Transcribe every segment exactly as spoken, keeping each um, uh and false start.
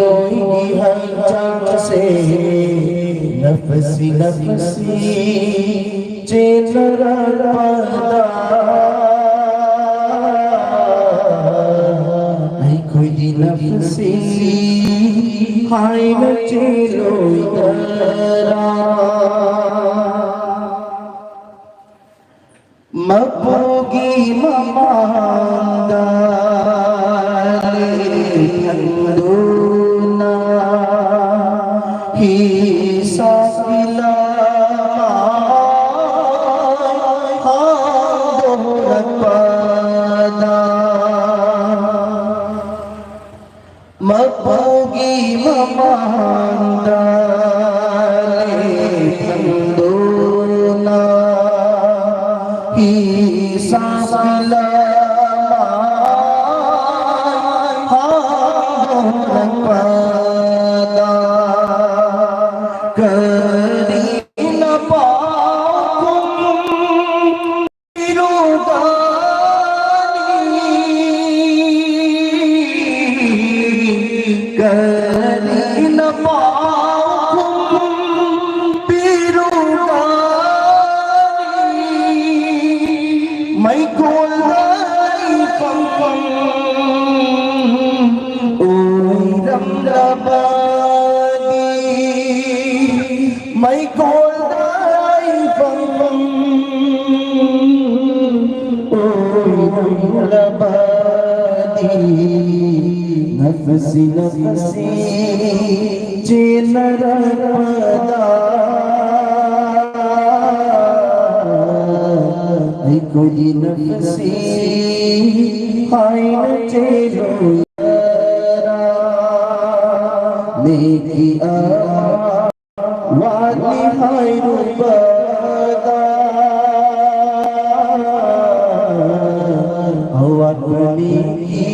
ꯃꯣꯏꯒꯤ ꯍꯛꯆꯥꯡꯁꯦ ꯅꯐꯁꯤ ꯅꯐꯁꯤ ꯆꯦꯟꯅꯔꯛꯄꯗ ꯑꯩꯈꯣꯏꯗꯤ ꯅꯐꯁꯤ ꯍꯥꯏꯅ ꯆꯦꯜꯂꯣꯏꯗꯔꯥ? ꯃꯄꯨꯒꯤ ꯃꯃꯥꯡꯗ ꯂꯦꯞꯍꯟꯗꯨꯅ ꯍꯤꯁꯥꯕ ꯂꯃꯥꯏ ꯍꯥꯡꯗꯣꯔꯛꯄꯗ ꯃꯄꯨꯒꯤ ꯃꯃꯥꯡꯗ ꯂꯦꯞꯍꯟꯗꯨꯅ ꯍꯤꯁꯥꯕ ꯂꯃꯥꯏ ꯍꯥꯡꯗꯣꯔꯛꯄꯗ ꯀꯔꯤꯅ ꯄꯥꯎꯈꯨꯝ ꯄꯤꯔꯨꯒꯅꯤ? ꯀꯔꯤꯅ ꯄꯥꯎꯈꯨꯝ ꯄꯤꯔꯨꯒꯅꯤ? ꯃꯩꯀꯣꯜꯗ ꯏꯐꯝ ꯐꯝ ꯑꯣꯏꯔꯝꯂꯕꯗꯤ, ꯃꯩꯀꯣꯜꯗ ꯏꯐꯝ ꯐꯝ ꯑꯣꯏꯔꯝꯂꯕꯗꯤ, ꯅꯐꯁꯤ ꯅꯐꯁꯤ ꯆꯦꯟꯅꯔꯛꯄꯗ ꯑꯩꯈꯣꯏꯒꯤ ꯅꯐꯁꯤ ꯍꯥꯏꯅ ꯆꯦꯜꯂꯣꯏꯗꯔꯥ? ꯅꯦꯀꯤ ꯑꯃ ꯋꯥꯠꯂꯤ ꯍꯥꯏꯔꯨꯕꯗ ꯑꯋꯥꯠꯄ ꯅꯦꯀꯤ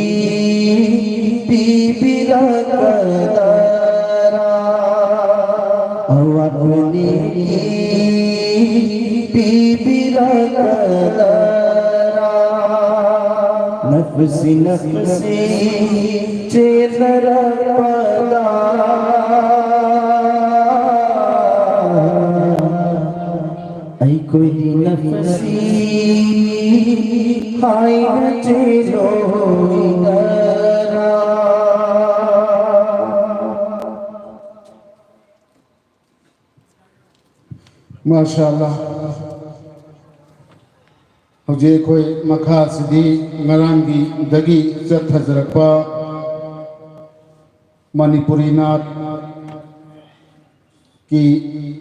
ꯄꯤꯕꯤꯔꯛꯀꯗꯔꯥ? ꯑꯋꯥꯠꯄ ꯅꯦꯀꯤ ꯄꯤꯕꯤꯔꯛꯀꯗꯔꯥ? ꯅꯐꯁꯤ ꯅꯐꯁꯤ ꯆꯦꯟꯅꯔꯛꯄꯗ ꯑꯩꯈꯣꯏꯗꯤ ꯅꯐꯁꯤ ꯍꯥꯏꯅ ꯆꯦꯜꯂꯣꯏꯗꯔꯥ꯫ ꯃꯥꯁꯥ ꯑꯜꯂꯥ꯫ ꯍꯧꯖꯤꯛ ꯑꯩꯈꯣꯏ ꯃꯈꯥꯁꯤꯗꯤ ꯉꯔꯥꯡꯒꯤꯗꯒꯤ ꯆꯠꯊꯖꯔꯛꯄ ꯃꯅꯤꯄꯨꯔꯤ ꯅꯥꯠꯀꯤ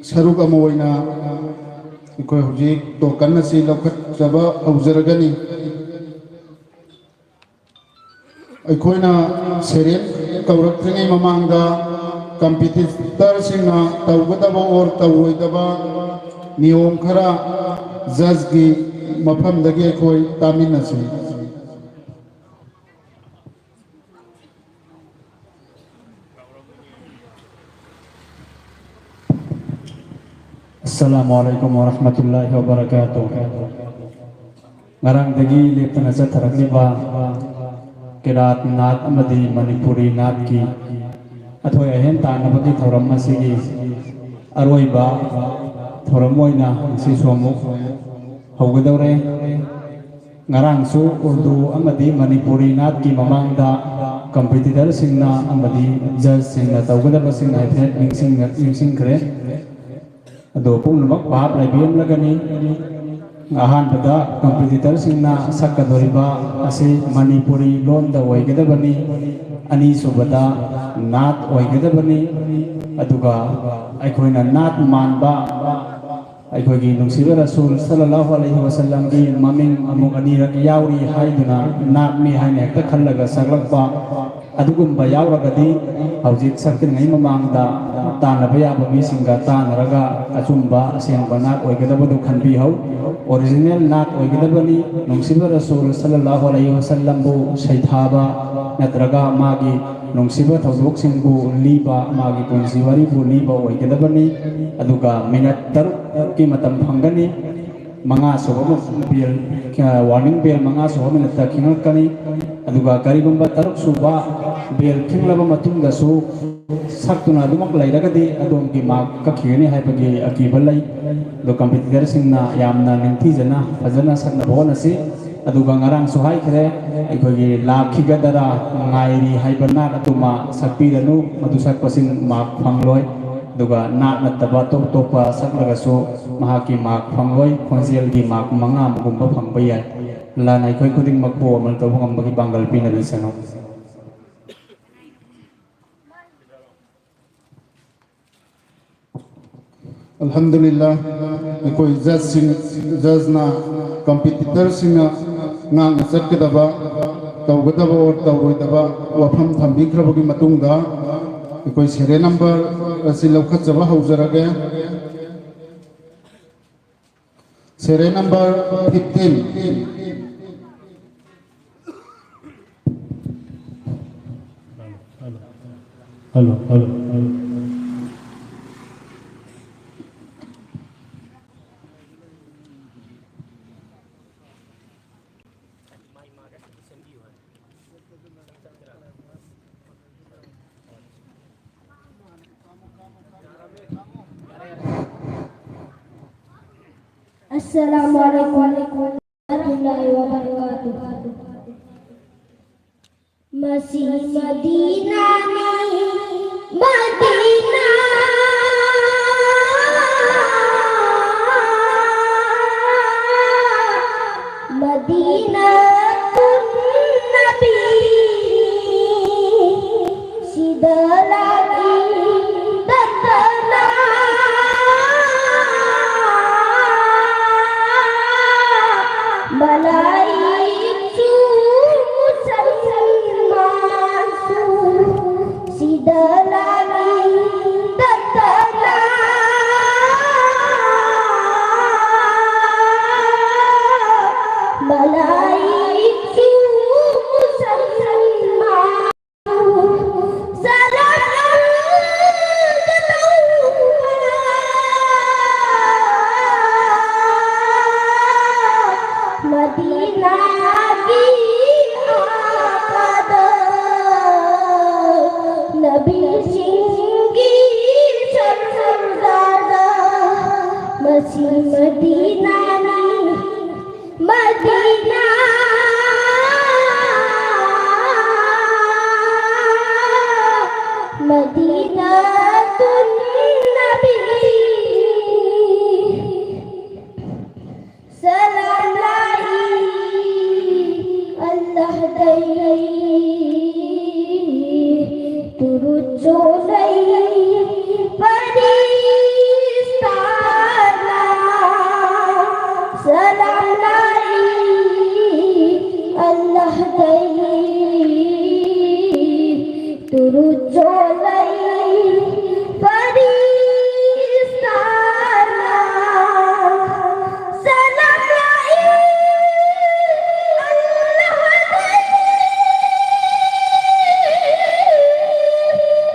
ꯁꯔꯨꯛ ꯑꯃ ꯑꯣꯏꯅ ꯑꯩꯈꯣꯏ ꯍꯧꯖꯤꯛ ꯇꯣꯀꯟ ꯑꯁꯤ ꯂꯧꯈꯠꯆꯕ ꯍꯧꯖꯔꯒꯅꯤ꯫ ꯑꯩꯈꯣꯏꯅ ꯁꯦꯔꯦꯜ ꯀꯧꯔꯛꯇ꯭ꯔꯤꯉꯩ ꯃꯃꯥꯡꯗ ꯀꯝꯄꯤꯇꯤꯇꯔꯁꯤꯡꯅ ꯇꯧꯒꯗꯕ ꯑꯣꯔ ꯇꯧꯔꯣꯏꯗꯕ ꯅꯤꯌꯣꯝ ꯈꯔ ꯖꯖꯀꯤ ꯃꯐꯝꯗꯒꯤ ꯑꯩꯈꯣꯏ ꯇꯥꯃꯤꯟꯅꯁꯤ꯫ ꯑꯁꯂꯥꯃꯨ ꯑꯂꯥꯏꯀꯨꯝ ꯋꯔꯍꯃꯇꯨꯜꯂꯥꯍꯤ ꯋꯕꯔꯀꯥꯇꯨꯍ꯫ ꯉꯔꯥꯡꯗꯒꯤ ꯂꯦꯞꯇꯅ ꯆꯠꯊꯔꯛꯂꯤꯕ ꯀꯤꯔꯥꯠ ꯅꯥꯠ ꯑꯃꯗꯤ ꯃꯅꯤꯄꯨꯔꯤ ꯅꯥꯠꯀꯤ ꯑꯊꯣꯏ ꯑꯍꯦꯟ ꯇꯥꯟꯅꯕꯒꯤ ꯊꯧꯔꯝ ꯑꯁꯤꯒꯤ ꯑꯔꯣꯏꯕ ꯊꯧꯔꯝ ꯑꯣꯏꯅ ꯉꯁꯤꯁꯨ ꯑꯃꯨꯛ ꯍꯧꯒꯗꯧꯔꯦ꯫ ꯉꯔꯥꯡꯁꯨ ꯎꯔꯗꯨ ꯑꯃꯗꯤ ꯃꯅꯤꯄꯨꯔꯤ ꯅꯥꯠꯀꯤ ꯃꯃꯥꯡꯗ ꯀꯝꯄꯤꯇꯤꯇꯔꯁꯤꯡꯅ ꯑꯃꯗꯤ ꯖꯖꯁꯤꯡꯅ ꯇꯧꯒꯗꯕꯁꯤꯡ ꯍꯥꯏꯐꯦꯠ ꯅꯤꯡꯁꯤꯡ-, ꯅꯤꯡꯁꯤꯡꯈ꯭ꯔꯦ꯫ ꯑꯗꯣ ꯄꯨꯝꯅꯃꯛ ꯚꯥꯞ ꯂꯩꯕꯤꯔꯝꯂꯒꯅꯤ꯫ ꯑꯍꯥꯟꯕꯗ ꯀꯝꯄꯤꯇꯤꯇꯔꯁꯤꯡꯅ ꯁꯛꯀꯗꯧꯔꯤꯕ ꯑꯁꯤ ꯃꯅꯤꯄꯨꯔꯤ ꯂꯣꯟꯗ ꯑꯣꯏꯒꯗꯕꯅꯤ꯫ ꯑꯅꯤꯁꯨꯕꯗ ꯅꯥꯠ ꯑꯣꯏꯒꯗꯕꯅꯤ꯫ ꯑꯗꯨꯒ ꯑꯩꯈꯣꯏꯅ ꯅꯥꯠ ꯃꯥꯟꯕ ꯑꯩꯈꯣꯏꯒꯤ ꯅꯨꯡꯁꯤꯕ ꯔꯁꯨꯜ ꯁꯜꯂꯜꯂꯥꯍꯨ ꯑꯂꯩꯍꯤ ꯋꯁꯜꯂꯝꯒꯤ ꯃꯃꯤꯡ ꯑꯃꯨꯛ ꯑꯅꯤꯔꯛ ꯌꯥꯎꯔꯤ ꯍꯥꯏꯗꯨꯅ ꯅꯥꯠꯅꯤ ꯍꯥꯏꯅ ꯍꯦꯛꯇ ꯈꯜꯂꯒ ꯁꯛꯂꯛꯄ ꯑꯗꯨꯒꯨꯝꯕ ꯌꯥꯎꯔꯒꯗꯤ ꯍꯧꯖꯤꯛ ꯁꯛꯇ꯭ꯔꯤꯉꯩ ꯃꯃꯥꯡꯗ ꯇꯥꯟꯅꯕ ꯌꯥꯕ ꯃꯤꯁꯤꯡꯒ ꯇꯥꯟꯅꯔꯒ ꯑꯆꯨꯝꯕ ꯑꯁꯦꯡꯕ ꯅꯥꯠ ꯑꯣꯏꯒꯗꯕꯗꯨ ꯈꯟꯕꯤꯍꯧ꯫ ꯑꯣꯔꯤꯖꯤꯅꯦꯜ ꯅꯥꯠ ꯑꯣꯏꯒꯗꯕꯅꯤ꯫ ꯅꯨꯡꯁꯤꯕ ꯔꯁꯨꯜ ꯁꯜꯂꯜꯂꯥꯍꯨ ꯑꯂꯩꯍꯤ ꯋꯁꯜꯂꯝꯕꯨ ꯁꯩꯊꯥꯕ ꯅꯠꯇ꯭ꯔꯒ ꯃꯥꯒꯤ ꯅꯨꯡꯁꯤꯕ ꯊꯧꯗꯣꯛꯁꯤꯡꯕꯨ ꯂꯤꯕ, ꯃꯥꯒꯤ ꯄꯨꯟꯁꯤ ꯋꯥꯔꯤꯕꯨ ꯂꯤꯕ ꯑꯣꯏꯒꯗꯕꯅꯤ꯫ ꯑꯗꯨꯒ ꯃꯤꯅꯠ ꯇꯔꯨꯛꯀꯤ ꯃꯇꯝ ꯐꯪꯒꯅꯤ꯫ ꯃꯉꯥ ꯁꯨꯕ ꯕꯦꯜ, ꯋꯥꯔꯅꯤꯡ ꯕꯦꯜ ꯃꯉꯥ ꯁꯨꯕ ꯃꯤꯅꯠꯇ ꯈꯤꯡꯉꯛꯀꯅꯤ꯫ ꯑꯗꯨꯒ ꯀꯔꯤꯒꯨꯝꯕ ꯇꯔꯨꯛ ꯁꯨꯕ ꯕꯦꯜ ꯈꯤꯡꯂꯕ ꯃꯇꯨꯡꯗꯁꯨ ꯁꯛꯇꯨꯅ ꯑꯗꯨꯃꯛ ꯂꯩꯔꯒꯗꯤ ꯑꯗꯣꯝꯒꯤ ꯃꯥꯔꯛ ꯀꯛꯈꯤꯒꯅꯤ ꯍꯥꯏꯕꯒꯤ ꯑꯀꯤꯕ ꯂꯩ꯫ ꯑꯗꯣ ꯀꯝꯄꯤꯇꯤꯇꯔꯁꯤꯡꯅ ꯌꯥꯝꯅ ꯅꯤꯡꯊꯤꯖꯅ ꯐꯖꯅ ꯁꯛꯅꯕ ꯍꯣꯠꯅꯁꯤ꯫ ꯑꯗꯨꯒ ꯉꯔꯥꯡꯁꯨ ꯍꯥꯏꯈ꯭ꯔꯦ, ꯑꯩꯈꯣꯏꯒꯤ ꯂꯥꯛꯈꯤꯒꯗꯔꯥ ꯉꯥꯏꯔꯤ ꯍꯥꯏꯕ ꯅꯥꯠ ꯑꯗꯨꯃ ꯁꯛꯄꯤꯔꯅꯨ, ꯃꯗꯨ ꯁꯛꯄꯁꯤꯡ ꯃꯥꯔꯛ ꯐꯪꯂꯣꯏ꯫ ꯑꯗꯨꯒ ꯅꯥꯠ ꯅꯠꯇꯕ ꯑꯇꯣꯞ ꯑꯇꯣꯞꯄ ꯁꯛꯂꯒꯁꯨ ꯃꯍꯥꯛꯀꯤ ꯃꯥꯔꯛ ꯐꯪꯂꯣꯏ, ꯈꯣꯟꯖꯦꯜꯒꯤ ꯃꯥꯔꯛ ꯃꯉꯥ ꯑꯃꯒꯨꯝꯕ ꯐꯪꯕ ꯌꯥꯏ꯫ ꯂꯥꯟꯅ ꯑꯩꯈꯣꯏ ꯈꯨꯗꯤꯡꯃꯛꯄꯨ ꯑꯃꯜ ꯇꯧꯕ ꯉꯝꯕꯒꯤ ꯄꯥꯡꯒꯜ ꯄꯤꯅꯕꯤꯁꯅꯨ꯫ ꯑꯜꯍꯝꯗꯨꯂꯤꯜꯂꯥ, ꯑꯩꯈꯣꯏ ꯖꯖꯁꯤꯡ, ꯖꯖꯅ ꯀꯝꯄꯤꯇꯤꯇꯔꯁꯤꯡꯅ ꯉꯥꯡꯅ ꯆꯠꯀꯗꯕ, ꯇꯧꯒꯗꯕ ꯑꯣꯔ ꯇꯧꯔꯣꯏꯗꯕ ꯋꯥꯐꯝ ꯊꯝꯕꯤꯈ꯭ꯔꯕꯒꯤ ꯃꯇꯨꯡꯗ, ꯑꯩꯈꯣꯏ ꯁꯦꯔꯤꯌꯦꯜ ꯅꯝꯕꯔ ꯑꯁꯤ ꯂꯧꯈꯠꯆꯕ ꯍꯧꯖꯔꯒꯦ꯫ Serial number fifteen. Hello, hello, hello. السلام عليكم ورحمة الله وبركاته. ꯃꯁꯤ ꯃꯗꯤꯅꯥꯅꯤ, ꯃꯗꯤꯅꯥ꯫ ꯃꯗꯤꯅꯥꯇꯨꯟ ꯅꯕꯤ ꯁꯤꯗ ꯂꯥꯛꯏ ꯗꯠꯇꯅ꯫ ꯃꯂꯥꯏꯁꯨ ꯃꯨꯁꯜꯃꯥꯟꯁꯨ ꯁꯤꯗ ꯇꯨꯔꯨ ꯆꯣꯂꯩ ꯄꯔꯤꯁꯇꯥꯅ ꯁꯂꯥꯝ ꯂꯥꯛꯏ ꯑꯜꯂꯥꯍꯗꯩ꯫ ꯇꯨꯔꯨ ꯆꯣꯂꯩ ꯄꯔꯤꯁꯇꯥꯅ ꯁꯂꯥꯝ ꯂꯥꯛꯏ ꯑꯜꯂꯥꯍꯗꯩ꯫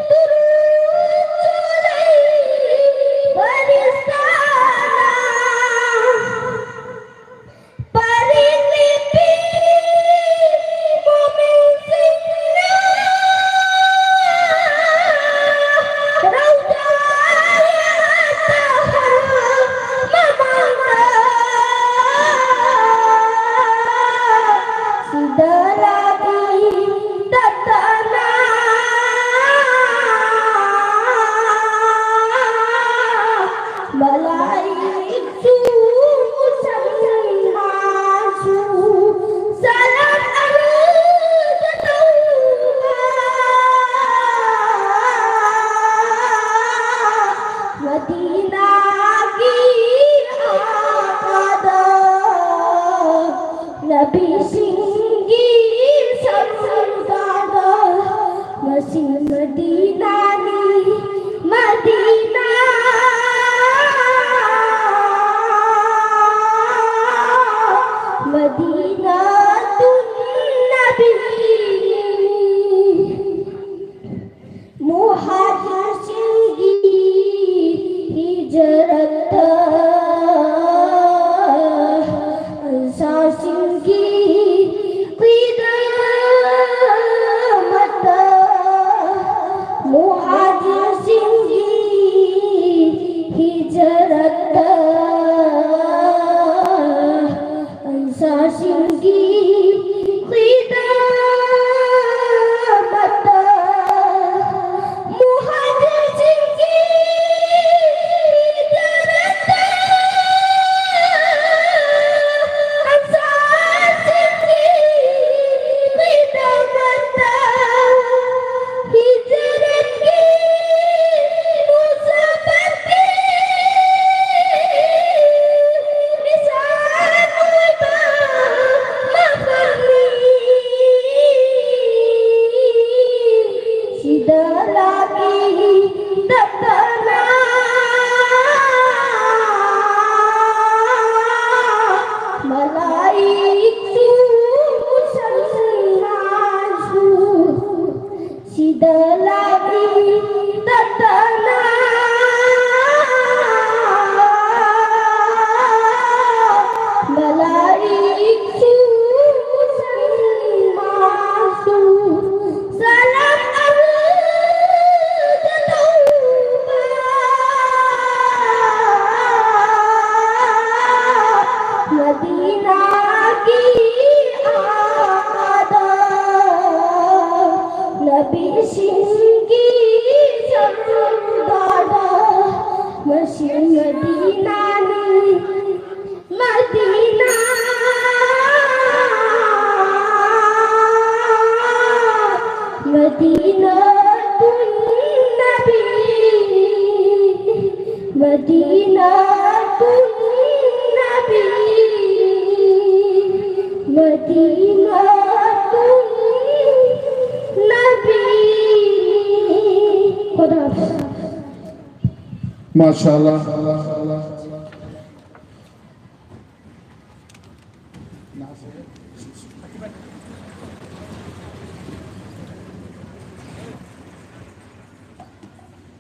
ꯇꯨꯔꯨ ꯆꯣꯂꯩ ꯄꯔꯤꯁꯇꯥꯅ ꯄꯔꯤꯡ ꯅꯨꯄꯤ ꯃꯣꯃꯤꯟꯁꯤꯡꯅ ꯗ ꯂꯥꯛꯏ ꯇꯠꯇꯅ꯫ ꯃꯂꯥꯏꯛꯁꯨ ꯃꯨꯁꯜꯃꯥꯟꯁꯨ ꯁꯂꯥꯝ ꯑꯍꯨꯗ ꯇꯧꯕ꯫ ꯃꯗꯤꯅꯥꯒꯤ ꯑꯥꯗ ꯅꯕꯤꯁꯤꯡꯒꯤ ꯁꯔꯗꯥꯔ ꯃꯁꯤ ꯃꯗꯤꯅꯥꯅꯤ꯫ ꯃꯗꯤꯅꯥ, ꯃꯗꯤꯅꯥꯇꯨꯟ ꯅꯕꯤ, ꯃꯗꯤꯅꯥꯇꯨꯟ ꯅꯕꯤ, ꯃꯗꯤꯅꯥꯇꯨꯟ ꯅꯕꯤ꯫ ꯈꯨꯗꯥ ꯍꯥꯐꯤꯖ꯫ ꯃꯥꯁꯥ ꯑꯜꯂꯥ꯫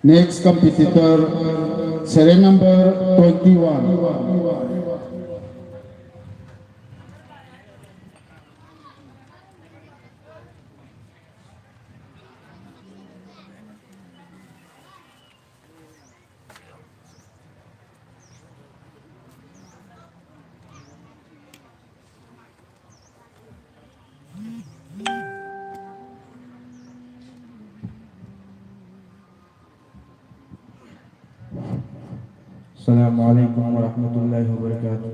Next competitor, serial number twenty-one. السلام عليكم ورحمة الله وبركاته.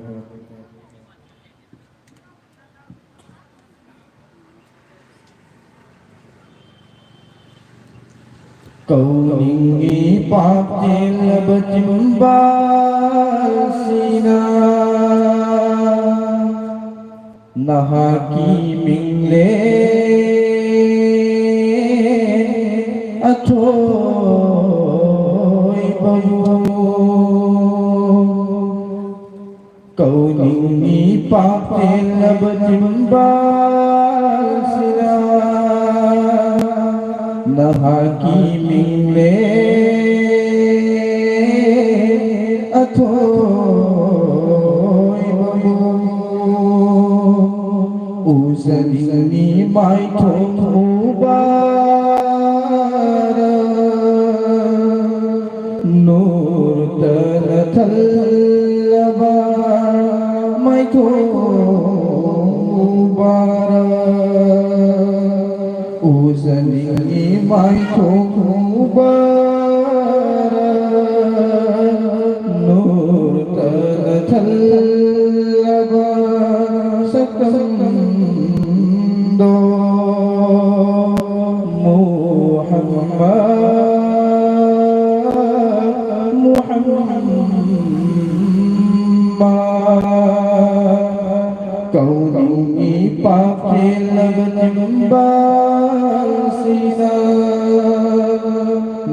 ꯀꯧꯅꯤꯡꯉꯤ ꯄꯥꯛ ꯆꯦꯜꯂꯕ ꯆꯤꯝꯕꯥꯜꯁꯤꯅ ꯅꯍꯥꯛꯀꯤ ꯃꯤꯡꯂꯦꯟ ꯑꯊꯣꯏꯕꯕꯨ꯫ ꯀꯧꯅꯤꯡꯉꯤ ꯄꯥꯛ ꯆꯦꯜꯂꯕ ꯆꯤꯝꯕꯥꯜꯁꯤꯅ ꯅꯍꯥꯛꯀꯤ ꯃꯤꯡꯂꯦꯟ ꯑꯊꯣꯏꯕꯕꯨ ꯎꯖꯅꯤꯡꯉꯤ ꯃꯥꯏꯊꯣꯡ ꯃꯨꯕꯥꯔꯛ꯫ ꯅꯨꯔꯇꯅ ꯊꯜꯂꯕ ꯃꯥꯏꯊꯣꯡ ꯃꯨꯕꯥꯔꯛ꯫ ꯎꯖꯅꯤꯡꯉꯤ ꯃꯥꯏꯊꯣꯡ ꯃꯨꯕꯥꯔꯛ꯫ ꯅꯨꯔꯇꯅ ꯊꯜꯂꯕ ꯁꯛꯇꯝꯗꯣ꯫ ꯃꯨꯍꯝꯃꯗ, ꯃꯨꯍꯝꯃꯗ꯫ ꯀꯧꯅꯨꯡꯒꯤ ꯄꯥꯛ ꯊꯦꯜꯂꯕ ꯆꯤꯝꯕꯥꯜꯁꯤꯅ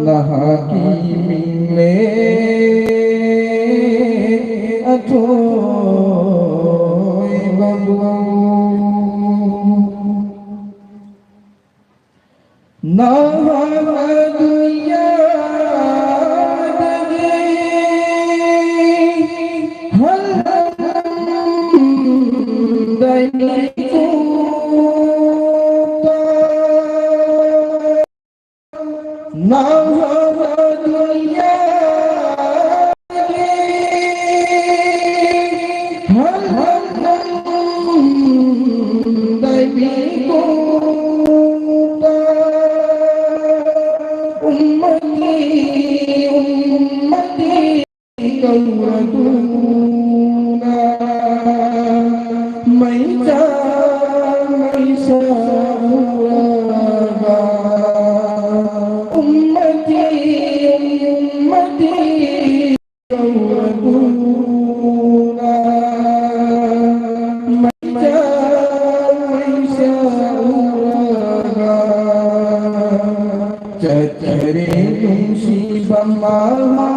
ꯅꯍꯥꯛꯀꯤ ꯃꯤꯡꯂꯦꯟ ꯑꯊꯣꯏꯕꯕꯨ ꯅꯍꯥꯛ ꯑꯗꯨ ꯌꯥꯗꯒꯦ ꯍꯜꯂꯝꯗꯥꯏ ꯃꯤꯀꯨꯞꯇ꯫ ꯅꯍꯥꯛ ꯑꯗꯨ ꯌꯥꯗꯒꯦ ꯍꯜꯂꯝꯗꯥꯏ ꯃꯤꯀꯨꯞꯇ꯫ ꯎꯝꯃꯇꯤ, ꯎꯝꯃꯇꯤ ꯀꯧꯔꯗꯨꯅ ꯃꯩꯆꯥꯛ ꯃꯩꯁꯥ ꯎꯔꯒ꯫ ꯎꯝꯃꯇꯤ, ꯎꯝꯃꯇꯤ ꯀꯧꯔꯗꯨꯅ ꯃꯩꯆꯥꯛ ꯃꯩꯁꯥ ꯎꯔꯒ ꯆꯠꯈꯔꯦ ꯅꯨꯡꯁꯤꯕ ꯃꯍꯥꯛꯀꯤ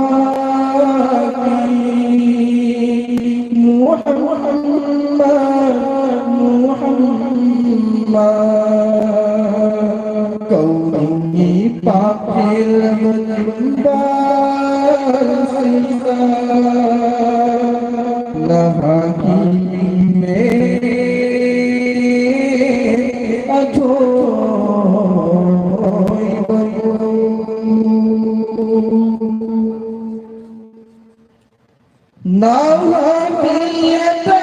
ꯃꯨꯍꯝꯃꯗ, ꯃꯨꯍꯝꯃꯗ꯫ ꯀꯧꯅꯨꯡꯒꯤ ꯅꯍꯥꯛꯀꯤ ꯃꯤꯡꯂꯦꯟ ꯑꯊꯣꯏꯕ ꯅꯍꯥꯛꯀꯤ ꯑꯇꯥ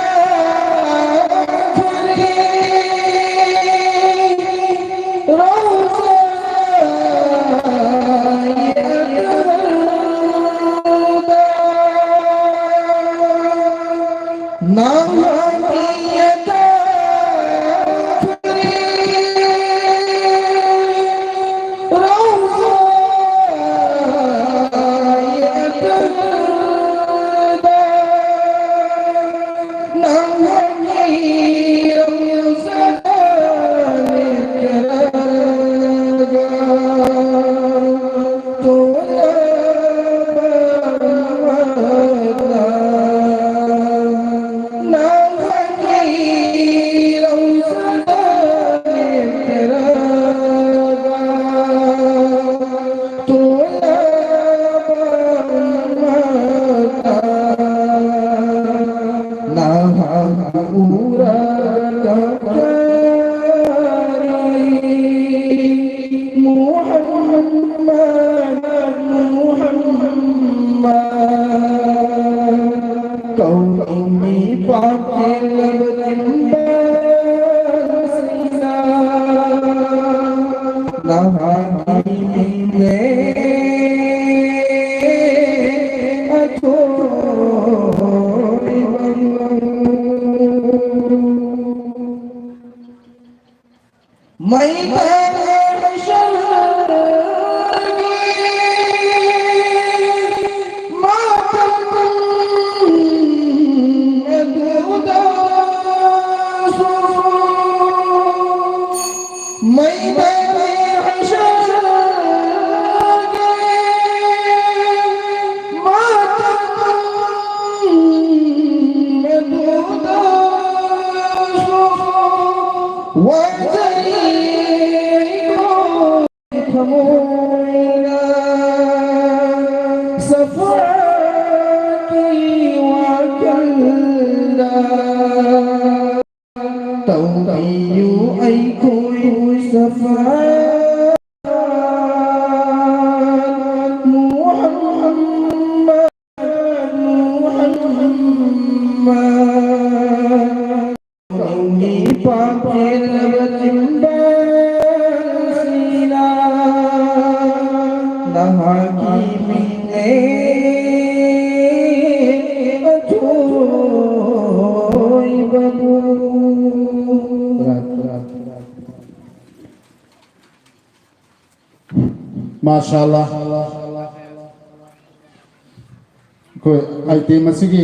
ꯁꯐꯥꯠ ꯃꯨꯍꯝꯃꯗ ꯃꯨꯍꯝꯃꯗ꯫ ꯅꯪꯒꯤ ꯄꯥꯝꯖꯦꯜꯂꯕ ꯆꯤꯟꯕꯥꯜꯁꯤꯅ ꯅꯍꯥꯛꯀꯤ ꯃꯤꯡꯂꯦꯟ ꯑꯊꯣꯏꯕꯕꯨ꯫ ꯃꯥꯁꯥ ꯑꯜꯂꯥ꯫ ꯑꯩꯈꯣꯏ ꯑꯥꯏꯇꯦꯝ ꯑꯁꯤꯒꯤ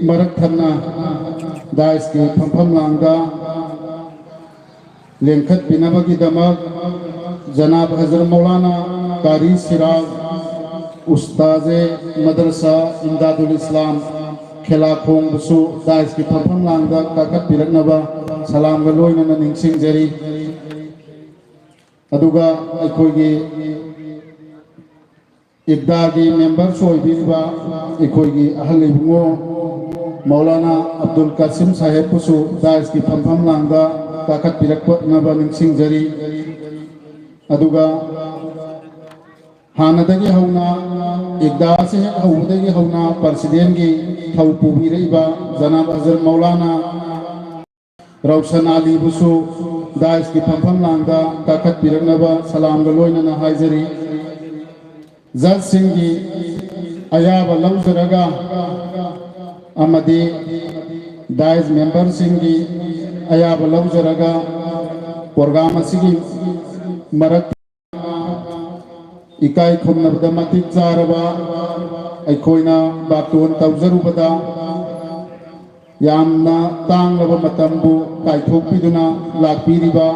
ꯃꯔꯛ ꯊꯠꯅ ꯗꯥꯏꯁꯀꯤ ꯐꯝꯐꯝ ꯂꯥꯡꯗ ꯂꯦꯡꯈꯠꯄꯤꯅꯕꯒꯤꯗꯃꯛ ꯖꯅꯥꯕ ꯍꯖꯔꯠ ꯃꯧꯂꯥꯅꯥ ꯀꯥꯔꯤ ꯁꯤꯔꯥꯖ ꯎꯁꯇꯥꯖꯦ ꯃꯗꯔꯁꯥ ꯏꯝꯗꯥꯗꯨꯜ ꯏꯁꯂꯥꯝ ꯈꯦꯂꯥꯈꯣꯡꯕꯨꯁꯨ ꯗꯥꯏꯁꯀꯤ ꯐꯝꯐꯝ ꯂꯥꯡꯗ ꯀꯥꯈꯠꯄꯤꯔꯛꯅꯕ ꯁꯂꯥꯝꯒ ꯂꯣꯏꯅꯅ ꯅꯤꯡꯁꯤꯡꯖꯔꯤ꯫ ꯑꯗꯨꯒ ꯑꯩꯈꯣꯏꯒꯤ ꯏꯕꯗꯥꯒꯤ ꯃꯦꯝꯕꯔꯁꯨ ꯑꯣꯏꯕꯤꯔꯤꯕ ꯑꯩꯈꯣꯏꯒꯤ ꯑꯍꯜ ꯏꯕꯨꯡꯉꯣ ꯃꯧꯂꯥꯅꯥ ꯑꯕꯗꯨꯜ ꯀꯥꯁꯤꯝ ꯁꯥꯍꯦꯕꯄꯨꯁꯨ ꯗꯥꯏꯁꯀꯤ ꯐꯝꯐꯝ ꯂꯥꯡꯗ ꯀꯥꯈꯠꯄꯤꯔꯛꯅꯕ ꯅꯤꯡꯁꯤꯡꯖꯔꯤ꯫ ꯑꯗꯨꯒ ꯍꯥꯟꯅꯗꯒꯤ ꯍꯧꯅ, ꯏꯕꯗꯥ ꯑꯁꯤ ꯍꯦꯛ ꯍꯧꯕꯗꯒꯤ ꯍꯧꯅ ꯄ꯭ꯔꯁꯤꯗꯦꯟꯒꯤ ꯊꯧ ꯄꯨꯕꯤꯔꯛꯏꯕ ꯖꯅꯥꯕ ꯍꯖꯔꯠ ꯃꯧꯂꯥꯅꯥ ꯔꯧꯁꯟ ꯑꯂꯤꯕꯨꯁꯨ ꯗꯥꯏꯁꯀꯤ ꯐꯝꯐꯝ ꯂꯥꯡꯗ ꯀꯥꯈꯠꯄꯤꯔꯛꯅꯕ ꯁꯂꯥꯝꯒ ꯂꯣꯏꯅꯅ ꯍꯥꯏꯖꯔꯤ꯫ ꯖꯖꯁꯤꯡꯒꯤ ꯑꯌꯥꯕ ꯂꯧꯖꯔꯒ ꯑꯃꯗꯤ ꯗꯥꯏꯁ ꯃꯦꯝꯕꯔꯁꯤꯡꯒꯤ ꯑꯌꯥꯕ ꯂꯧꯖꯔꯒ ꯄ꯭ꯔꯣꯒ꯭ꯔꯥꯝ ꯑꯁꯤꯒꯤ ꯃꯔꯛ ꯏꯀꯥꯏ ꯈꯨꯝꯅꯕꯗ ꯃꯇꯤꯛ ꯆꯥꯔꯕ ꯑꯩꯈꯣꯏꯅ ꯕꯥꯇꯣꯟ ꯇꯧꯖꯔꯨꯕꯗ ꯌꯥꯝꯅ ꯇꯥꯡꯂꯕ ꯃꯇꯝꯕꯨ ꯀꯥꯏꯊꯣꯛꯄꯤꯗꯨꯅ ꯂꯥꯛꯄꯤꯔꯤꯕ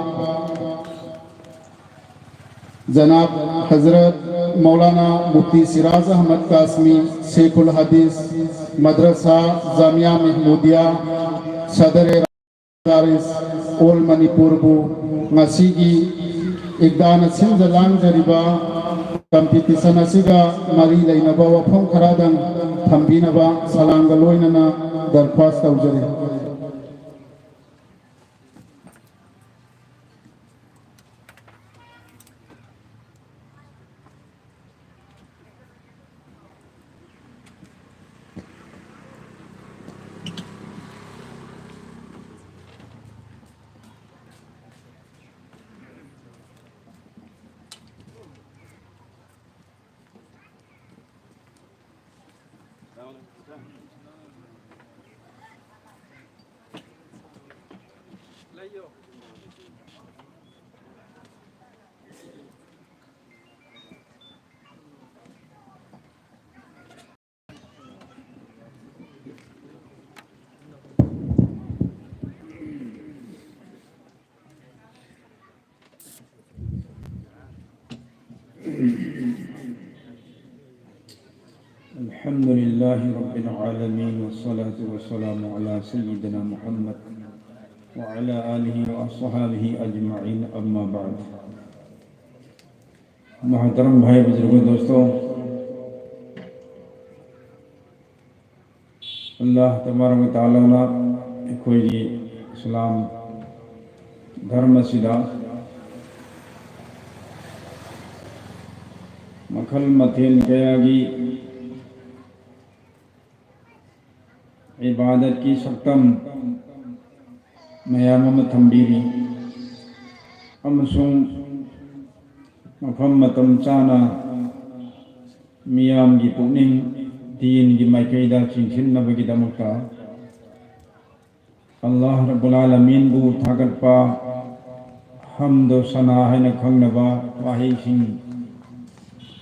ꯖꯅꯥꯕ ꯍꯖꯔꯠ ꯃꯧꯂꯥꯅꯥ ꯃꯨꯐꯇꯤ ꯁꯤꯔꯥꯖ ꯑꯍꯃꯗ ꯀꯥꯁꯃꯤ, ꯁꯦꯈꯨꯜ ꯍꯗꯤꯁ ꯃꯗ꯭ꯔꯁꯥ ꯖꯥꯃꯤꯌꯥ ꯃꯦꯍꯃꯨꯗꯤꯌꯥ, ꯁꯗꯔ ꯃꯗꯥꯔꯤꯁ ꯑꯣꯜ ꯃꯅꯤꯄꯨꯔꯕꯨ ꯉꯁꯤꯒꯤ ꯏꯕꯗꯥꯅ ꯁꯤꯟꯖ ꯂꯥꯡꯖꯔꯤꯕ ꯀꯝꯄꯤꯇꯤꯁꯟ ꯑꯁꯤꯒ ꯃꯔꯤ ꯂꯩꯅꯕ ꯋꯥꯐꯝ ꯈꯔꯗꯪ ꯊꯝꯕꯤꯅꯕ ꯁꯂꯥꯝꯒ ꯂꯣꯏꯅꯅ ꯗꯔꯈ꯭ꯋꯥꯁ ꯇꯧꯖꯔꯤ꯫ الحمد لله رب العالمين، والصلاة والسلام على سيدنا محمد وعلى آله وأصحابه أجمعين، أما بعد. محترم بھائی، بزرگوں، دوستوں، ꯑꯜꯂꯥꯍ ꯇꯕꯥꯔꯛ ꯋ ꯇꯥꯂꯥꯅ ꯑꯩꯈꯣꯏꯒꯤ ꯏꯁꯂꯥꯝ ꯙꯔꯃꯁꯤꯗ ꯃꯈꯜ ꯃꯊꯦꯜ ꯀꯌꯥꯒꯤ ꯏꯕꯥꯗꯠꯀꯤ ꯁꯛꯇꯝ ꯃꯌꯥꯝ ꯑꯃ ꯊꯝꯕꯤꯔꯤ, ꯑꯃꯁꯨꯡ ꯃꯐꯝ ꯃꯇꯝ ꯆꯥꯅ ꯃꯤꯌꯥꯝꯒꯤ ꯄꯨꯛꯅꯤꯡ ꯗꯤꯟꯒꯤ ꯃꯥꯏꯀꯩꯗ ꯆꯤꯡꯁꯤꯟꯅꯕꯒꯤꯗꯃꯛꯇ ꯑꯜꯂꯥꯍ ꯔꯕꯨꯜ ꯑꯥꯂꯃꯤꯟꯕꯨ ꯊꯥꯒꯠꯄ, ꯍꯝꯗꯣ ꯁꯅꯥ ꯍꯥꯏꯅ ꯈꯪꯅꯕ ꯋꯥꯍꯩꯁꯤꯡ,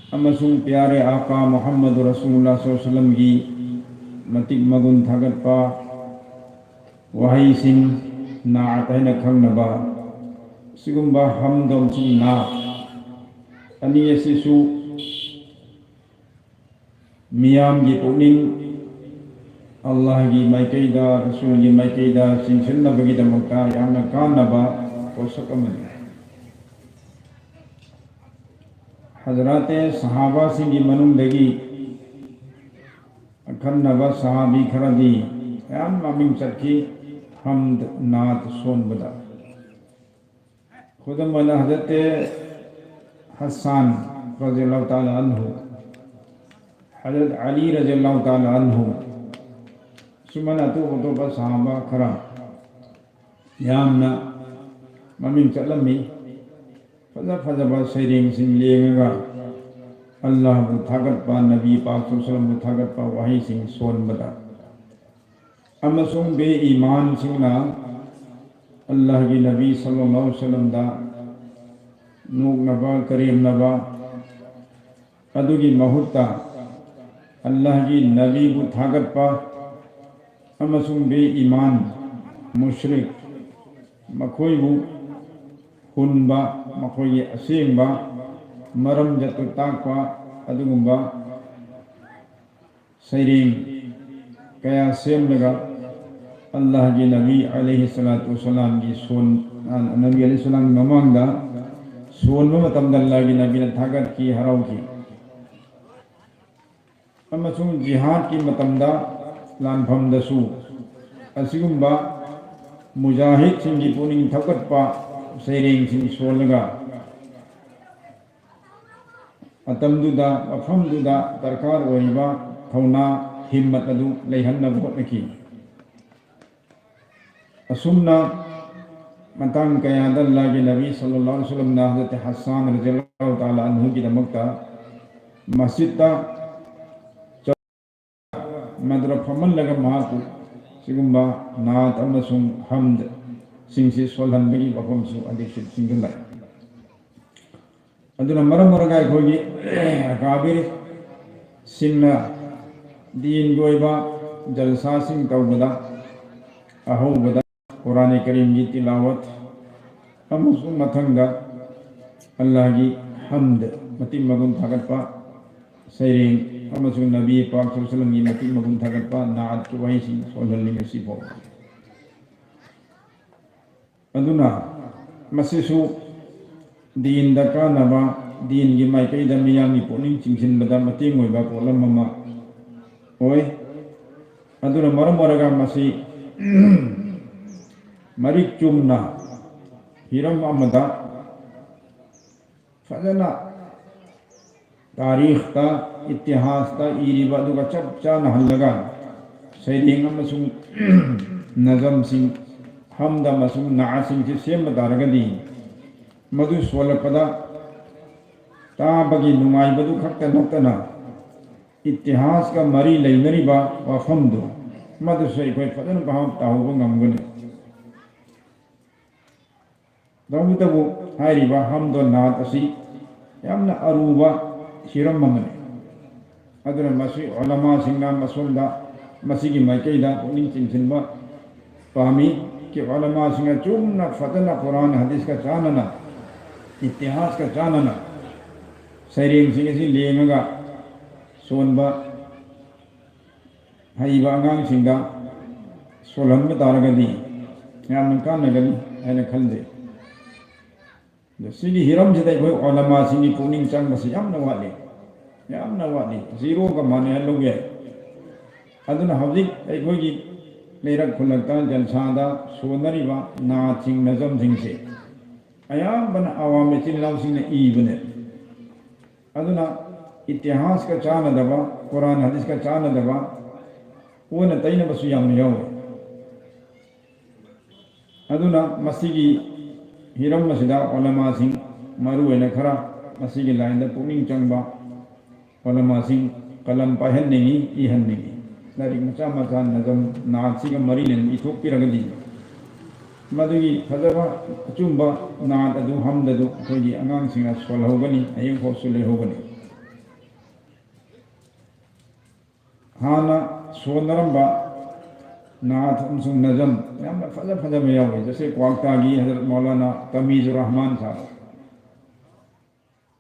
ꯑꯃꯁꯨꯡ ꯄꯤꯌꯥꯔꯦ ꯑꯥꯀꯥ ꯃꯨꯍꯝꯃꯗꯨ ꯔꯁꯨꯂꯨꯜꯂꯥꯍ ꯁꯜꯂꯜꯂꯥꯍꯨ ꯑꯂꯥꯏꯍꯤ ꯋꯥꯁꯜꯂꯝꯒꯤ ꯃꯇꯤꯛ ꯃꯒꯨꯟ ꯊꯥꯒꯠꯄ ꯋꯥꯍꯩꯁꯤꯡ, ꯅꯥꯠ ꯍꯥꯏꯅ ꯈꯪꯅꯕ, ꯁꯤꯒꯨꯝꯕ ꯍꯝꯗꯣ ꯑꯃꯁꯨꯡ ꯅꯥꯠ ꯑꯅꯤ ꯑꯁꯤꯁꯨ ꯃꯤꯌꯥꯝꯒꯤ ꯄꯨꯛꯅꯤꯡ ꯑꯜꯂꯥꯍꯒꯤ ꯃꯥꯏꯀꯩꯗ, ꯔꯁꯨꯜꯒꯤ ꯃꯥꯏꯀꯩꯗ ꯆꯤꯡꯁꯤꯟꯅꯕꯒꯤꯗꯃꯛꯇ ꯌꯥꯝꯅ ꯀꯥꯟꯅꯕ ꯄꯣꯠꯁꯛ ꯑꯃꯅꯤ꯫ ꯍꯖꯔꯥꯇꯦ ꯁꯍꯥꯕꯥꯁꯤꯡꯒꯤ ꯃꯅꯨꯡꯗꯒꯤ ꯑꯈꯟꯅꯕ ꯁꯍꯥꯕꯤ ꯈꯔꯗꯤ ꯌꯥꯝ ꯃꯃꯤꯡ ꯆꯠꯈꯤ ꯍꯝꯗ ꯅꯥꯠ ꯁꯣꯟꯕꯗ꯫ ꯈꯨꯗꯝ ꯑꯣꯏꯅ ꯍꯖꯔꯠ ꯍꯁꯥꯟ ꯔꯖꯤꯌꯜꯂꯥꯍꯨ ꯇꯥꯂꯥ ꯑꯟꯍꯨ, ꯍꯖꯔꯠ ꯑꯂꯤ ꯔꯖꯤꯌꯜꯂꯥꯍꯨ ꯇꯥꯂꯥ ꯑꯟꯍꯨ, ꯁꯨꯃꯥꯏꯅ ꯑꯇꯣꯞ ꯑꯇꯣꯞꯄ ꯁꯍꯥꯕꯥ ꯈꯔ ꯌꯥꯝꯅ ꯃꯃꯤꯡ ꯆꯠꯂꯝꯃꯤ꯫ ꯐꯖ ꯐꯖꯕ ꯁꯩꯔꯦꯡꯁꯤꯡ ꯂꯦꯡꯉꯒ ꯑꯜꯂꯥꯍꯕꯨ ꯊꯥꯒꯠꯄ, ꯅꯕꯤ ꯄꯥꯛ ꯁꯜꯂꯜꯂꯥꯍꯨ ꯑꯂꯩꯍꯤ ꯋꯥꯁꯜꯂꯝꯕꯨ ꯊꯥꯒꯠꯄ ꯋꯥꯍꯩꯁꯤꯡ ꯁꯣꯟꯕꯗ, ꯑꯃꯁꯨꯡ ꯕꯦ ꯏꯃꯥꯟꯁꯤꯡꯅ ꯑꯜꯂꯥꯍꯒꯤ ꯅꯕꯤ ꯁꯜꯂꯜꯂꯥꯍꯨ ꯑꯂꯩꯍꯤ ꯋꯥꯁꯜꯂꯝꯗ ꯅꯣꯛꯅꯕ, ꯀꯔꯦꯝꯅꯕ, ꯑꯗꯨꯒꯤ ꯃꯍꯨꯠꯇ ꯑꯜꯂꯥꯍꯒꯤ ꯅꯕꯤꯕꯨ ꯊꯥꯒꯠꯄ ꯑꯃꯁꯨꯡ ꯕꯦ ꯏꯃꯥꯟ, ꯃꯨꯁ꯭ꯔꯤꯛ, ꯃꯈꯣꯏꯕꯨ ꯍꯨꯟꯕ, ꯃꯈꯣꯏꯒꯤ ꯑꯁꯦꯡꯕ ꯃꯔꯝ ꯖꯠꯇꯨ ꯇꯥꯛꯄ ꯑꯗꯨꯒꯨꯝꯕ ꯁꯩꯔꯦꯡ ꯀꯌꯥ ꯁꯦꯝꯂꯒ ꯑꯜꯂꯥꯍꯒꯤ ꯅꯕꯤ ꯑꯂꯩꯍꯤ ꯁꯂꯥꯇꯨ ꯋꯁꯂꯥꯝꯒꯤ ꯁꯣꯟ-, ꯅꯕꯤ ꯑꯂꯩꯍꯤ ꯁꯂꯥꯝꯒꯤ ꯃꯃꯥꯡꯗ ꯁꯣꯟꯕ ꯃꯇꯝꯗ ꯑꯜꯂꯥꯍꯒꯤ ꯅꯕꯤꯅ ꯊꯥꯒꯠꯈꯤ, ꯍꯔꯥꯎꯈꯤ꯫ ꯑꯃꯁꯨꯡ ꯖꯤꯍꯥꯗꯀꯤ ꯃꯇꯝꯗ ꯂꯥꯟꯐꯝꯗꯁꯨ ꯑꯁꯤꯒꯨꯝꯕ ꯃꯨꯖꯥꯍꯤꯗꯁꯤꯡꯒꯤ ꯄꯨꯛꯅꯤꯡ ꯊꯧꯒꯠꯄ ꯁꯩꯔꯦꯡꯁꯤꯡ ꯁꯣꯜꯂꯒ ꯃꯇꯝꯗꯨꯗ, ꯃꯐꯝꯗꯨꯗ ꯗꯔꯀꯥꯔ ꯑꯣꯏꯔꯤꯕ ꯊꯧꯅꯥ, ꯍꯤꯝꯃꯠ ꯑꯗꯨ ꯂꯩꯍꯟꯅꯕ ꯍꯣꯠꯅꯈꯤ꯫ ꯑꯁꯨꯝꯅ ꯃꯇꯥꯡ ꯀꯌꯥꯗ ꯑꯜꯂꯥꯍꯒꯤ ꯅꯕꯤ ꯁꯜꯂꯜꯂꯥꯍꯨ ꯑꯂꯩꯍꯤ ꯋꯥꯁꯜꯂꯝꯅ ꯍꯖꯔꯠ ꯍꯁꯥꯟ ꯔꯖꯤꯌꯜꯂꯥꯍꯨ ꯇꯥꯂꯥ ꯑꯟꯍꯨꯒꯤꯗꯃꯛꯇ ꯃꯁꯖꯤꯗꯇ ꯃꯗꯨꯗ ꯐꯝꯍꯜꯂꯒ ꯃꯍꯥꯛꯄꯨ ꯁꯤꯒꯨꯝꯕ ꯅꯥꯠ ꯑꯃꯁꯨꯡ ꯍꯝꯗꯁꯤꯡꯁꯤ ꯁꯣꯜꯍꯟꯕꯒꯤ ꯋꯥꯐꯝꯁꯨ ꯑꯗꯤꯛꯁꯤꯠ ꯁꯤꯡꯗ ꯂꯥꯛꯏ꯫ ꯑꯗꯨꯅ ꯃꯔꯝ ꯑꯣꯏꯔꯒ ꯑꯩꯈꯣꯏꯒꯤ ꯑꯀꯥꯕꯤꯔꯁꯤꯡꯅ ꯗꯤꯟꯒꯤ ꯑꯣꯏꯕ ꯖꯜꯁꯥꯁꯤꯡ ꯇꯧꯕꯗ ꯑꯍꯧꯕꯗ ꯀꯨꯔꯥꯟ ꯀꯔꯤꯝꯒꯤ ꯇꯤꯂꯥꯋꯠ ꯑꯃꯁꯨꯡ ꯃꯊꯪꯗ ꯑꯜꯂꯥꯍꯒꯤ ꯍꯝꯗ, ꯃꯇꯤꯛ ꯃꯒꯨꯟ ꯊꯥꯒꯠꯄ ꯁꯩꯔꯦꯡ, ꯑꯃꯁꯨꯡ ꯅꯕꯤ ꯄꯥꯛ ꯁꯜꯂꯜꯂꯥꯍꯨ ꯑꯂꯩꯍꯤ ꯋꯥꯁꯜꯂꯝꯒꯤ ꯃꯇꯤꯛ ꯃꯒꯨꯟ ꯊꯥꯒꯠꯄ ꯅꯥꯠꯀꯤ ꯋꯥꯍꯩꯁꯤꯡ ꯁꯣꯜꯍꯜꯂꯤ ꯉꯁꯤ ꯐꯥꯎꯕ꯫ ꯑꯗꯨꯅ ꯃꯁꯤꯁꯨ ꯗꯤꯟꯗ ꯀꯥꯟꯅꯕ, ꯗꯤꯟꯒꯤ ꯃꯥꯏꯀꯩꯗ ꯃꯤꯌꯥꯝꯒꯤ ꯄꯨꯛꯅꯤꯡ ꯆꯤꯡꯁꯤꯟꯕꯗ ꯃꯇꯦꯡ ꯑꯣꯏꯕ ꯄꯣꯠꯂꯝ ꯑꯃ ꯑꯣꯏ꯫ ꯑꯗꯨꯅ ꯃꯔꯝ ꯑꯣꯏꯔꯒ ꯃꯁꯤ ꯃꯔꯤꯛ ꯆꯨꯝꯅ ꯍꯤꯔꯝ ꯑꯃꯗ ꯐꯖꯅ ꯇꯥꯔꯤꯈꯇ, ꯏꯇꯤꯍꯥꯁꯇ ꯏꯔꯤꯕ ꯑꯗꯨꯒ ꯆꯞ ꯆꯥꯅ ꯍꯜꯂꯒ ꯁꯩꯔꯦꯡ ꯑꯃꯁꯨꯡ ꯅꯖꯝꯁꯤꯡ, ꯍꯝꯗ ꯑꯃꯁꯨꯡ ꯅꯥꯠꯁꯤꯡꯁꯤ ꯁꯦꯝꯕ ꯇꯥꯔꯒꯗꯤ, ꯃꯗꯨ ꯁꯣꯜꯂꯛꯄꯗ ꯇꯥꯕꯒꯤ ꯅꯨꯡꯉꯥꯏꯕꯗꯨ ꯈꯛꯇ ꯅꯠꯇꯅ, ꯏꯇꯤꯍꯥꯁꯀ ꯃꯔꯤ ꯂꯩꯅꯔꯤꯕ ꯋꯥꯐꯝꯗꯨ, ꯃꯗꯨꯁꯨ ꯑꯩꯈꯣꯏ ꯐꯖꯅ ꯚꯥꯞ ꯇꯥꯍꯧꯕ ꯉꯝꯒꯅꯤ꯫ ꯇꯧꯕꯇꯕꯨ, ꯍꯥꯏꯔꯤꯕ ꯍꯝꯗꯣ ꯅꯥꯠ ꯑꯁꯤ ꯌꯥꯝꯅ ꯑꯔꯨꯕ ꯍꯤꯔꯝ ꯑꯃꯅꯤ꯫ ꯑꯗꯨꯅ ꯃꯁꯤ ꯎꯂꯃꯥꯁꯤꯡꯅ ꯃꯁꯣꯝꯗ, ꯃꯁꯤꯒꯤ ꯃꯥꯏꯀꯩꯗ ꯄꯨꯛꯅꯤꯡ ꯆꯤꯡꯁꯤꯟꯕ ꯄꯥꯝꯃꯤ꯫ ꯀꯤ ꯎꯂꯃꯥꯁꯤꯡꯅ ꯆꯨꯝꯅ ꯐꯖꯅ ꯀꯨꯔꯥꯟ ꯍꯗꯤꯁꯀ ꯆꯥꯟꯅꯅ, ꯏꯇꯤꯍꯥꯁꯀ ꯆꯥꯟꯅꯅ ꯁꯩꯔꯦꯡꯁꯤꯡ ꯑꯁꯤ ꯂꯦꯡꯉꯒ ꯁꯣꯟꯕ ꯍꯩꯕ ꯑꯉꯥꯡꯁꯤꯡꯗ ꯁꯣꯜꯍꯟꯕ ꯇꯥꯔꯒꯗꯤ ꯌꯥꯝꯅ ꯀꯥꯟꯅꯒꯅꯤ ꯍꯥꯏꯅ ꯈꯟꯖꯩ꯫ ꯑꯗꯣ ꯁꯤꯒꯤ ꯍꯤꯔꯝꯁꯤꯗ ꯑꯩꯈꯣꯏ ꯎꯂꯃꯥꯁꯤꯡꯒꯤ ꯄꯨꯛꯅꯤꯡ ꯆꯪꯕꯁꯤ ꯌꯥꯝꯅ ꯋꯥꯠꯂꯤ, ꯌꯥꯝꯅ ꯋꯥꯠꯂꯤ꯫ ꯖꯤꯔꯣꯒ ꯃꯥꯟꯅꯍꯜꯂꯨꯕ ꯌꯥꯏ꯫ ꯑꯗꯨꯅ ꯍꯧꯖꯤꯛ ꯑꯩꯈꯣꯏꯒꯤ ꯂꯩꯔꯛ ꯈꯨꯜꯂꯛꯇ ꯖꯜꯁꯥꯗ ꯁꯣꯟꯅꯔꯤꯕ ꯅꯥꯠꯁꯤꯡ, ꯅꯖꯝꯁꯤꯡꯁꯦ ꯑꯌꯥꯝꯕꯅ ꯑꯋꯥꯝ ꯏꯆꯤꯜ ꯏꯅꯥꯎꯁꯤꯡꯅ ꯏꯕꯅꯦ꯫ ꯑꯗꯨꯅ ꯏꯇꯤꯍꯥꯁꯀ ꯆꯥꯟꯅꯗꯕ, ꯀꯨꯔꯥꯟ ꯍꯗꯤꯁꯀ ꯆꯥꯟꯅꯗꯕ, ꯑꯣꯟꯅ ꯇꯩꯅꯕꯁꯨ ꯌꯥꯝꯅ ꯌꯥꯎꯋꯤ꯫ ꯑꯗꯨꯅ ꯃꯁꯤꯒꯤ ꯍꯤꯔꯝ ꯑꯁꯤꯗ ꯎꯂꯃꯥꯁꯤꯡ, ꯃꯔꯨꯑꯣꯏꯅ ꯈꯔ ꯃꯁꯤꯒꯤ ꯂꯥꯏꯟꯗ ꯄꯨꯛꯅꯤꯡ ꯆꯪꯕ ꯎꯂꯃꯥꯁꯤꯡ ꯀꯂꯝ ꯄꯥꯏꯍꯟꯅꯤꯡꯏ, ꯏꯍꯟꯅꯤꯡꯏ꯫ ꯂꯥꯏꯔꯤꯛ ꯃꯆꯥ ꯃꯆꯥ ꯅꯖꯝ ꯅꯥꯠꯁꯤꯒ ꯃꯔꯤ ꯂꯩꯅꯅ ꯏꯊꯣꯛꯄꯤꯔꯒꯗꯤ, ꯃꯗꯨꯒꯤ ꯐꯖꯕ ꯑꯆꯨꯝꯕ ꯅꯥꯠ ꯑꯗꯨ, ꯍꯝꯗ ꯑꯗꯨ ꯑꯩꯈꯣꯏꯒꯤ ꯑꯉꯥꯡꯁꯤꯡꯅ ꯁꯣꯜꯍꯧꯒꯅꯤ, ꯍꯌꯦꯡꯐꯥꯎꯁꯨ ꯂꯩꯍꯧꯒꯅꯤ꯫ ꯍꯥꯟꯅ ꯁꯣꯟꯅꯔꯝꯕ ꯅꯥꯠ ꯑꯃꯁꯨꯡ ꯅꯖꯝ ꯌꯥꯝꯅ ꯐꯖ ꯐꯖꯕ ꯌꯥꯎꯔꯤ꯫ ꯖꯁꯦ ꯀ꯭ꯋꯥꯛꯇꯥꯒꯤ ꯍꯖꯔꯠ ꯃꯧꯂꯥꯅꯥ ꯇꯃꯤꯖꯨꯔ ꯔꯍꯃꯥꯟ ꯁꯥꯍꯕ,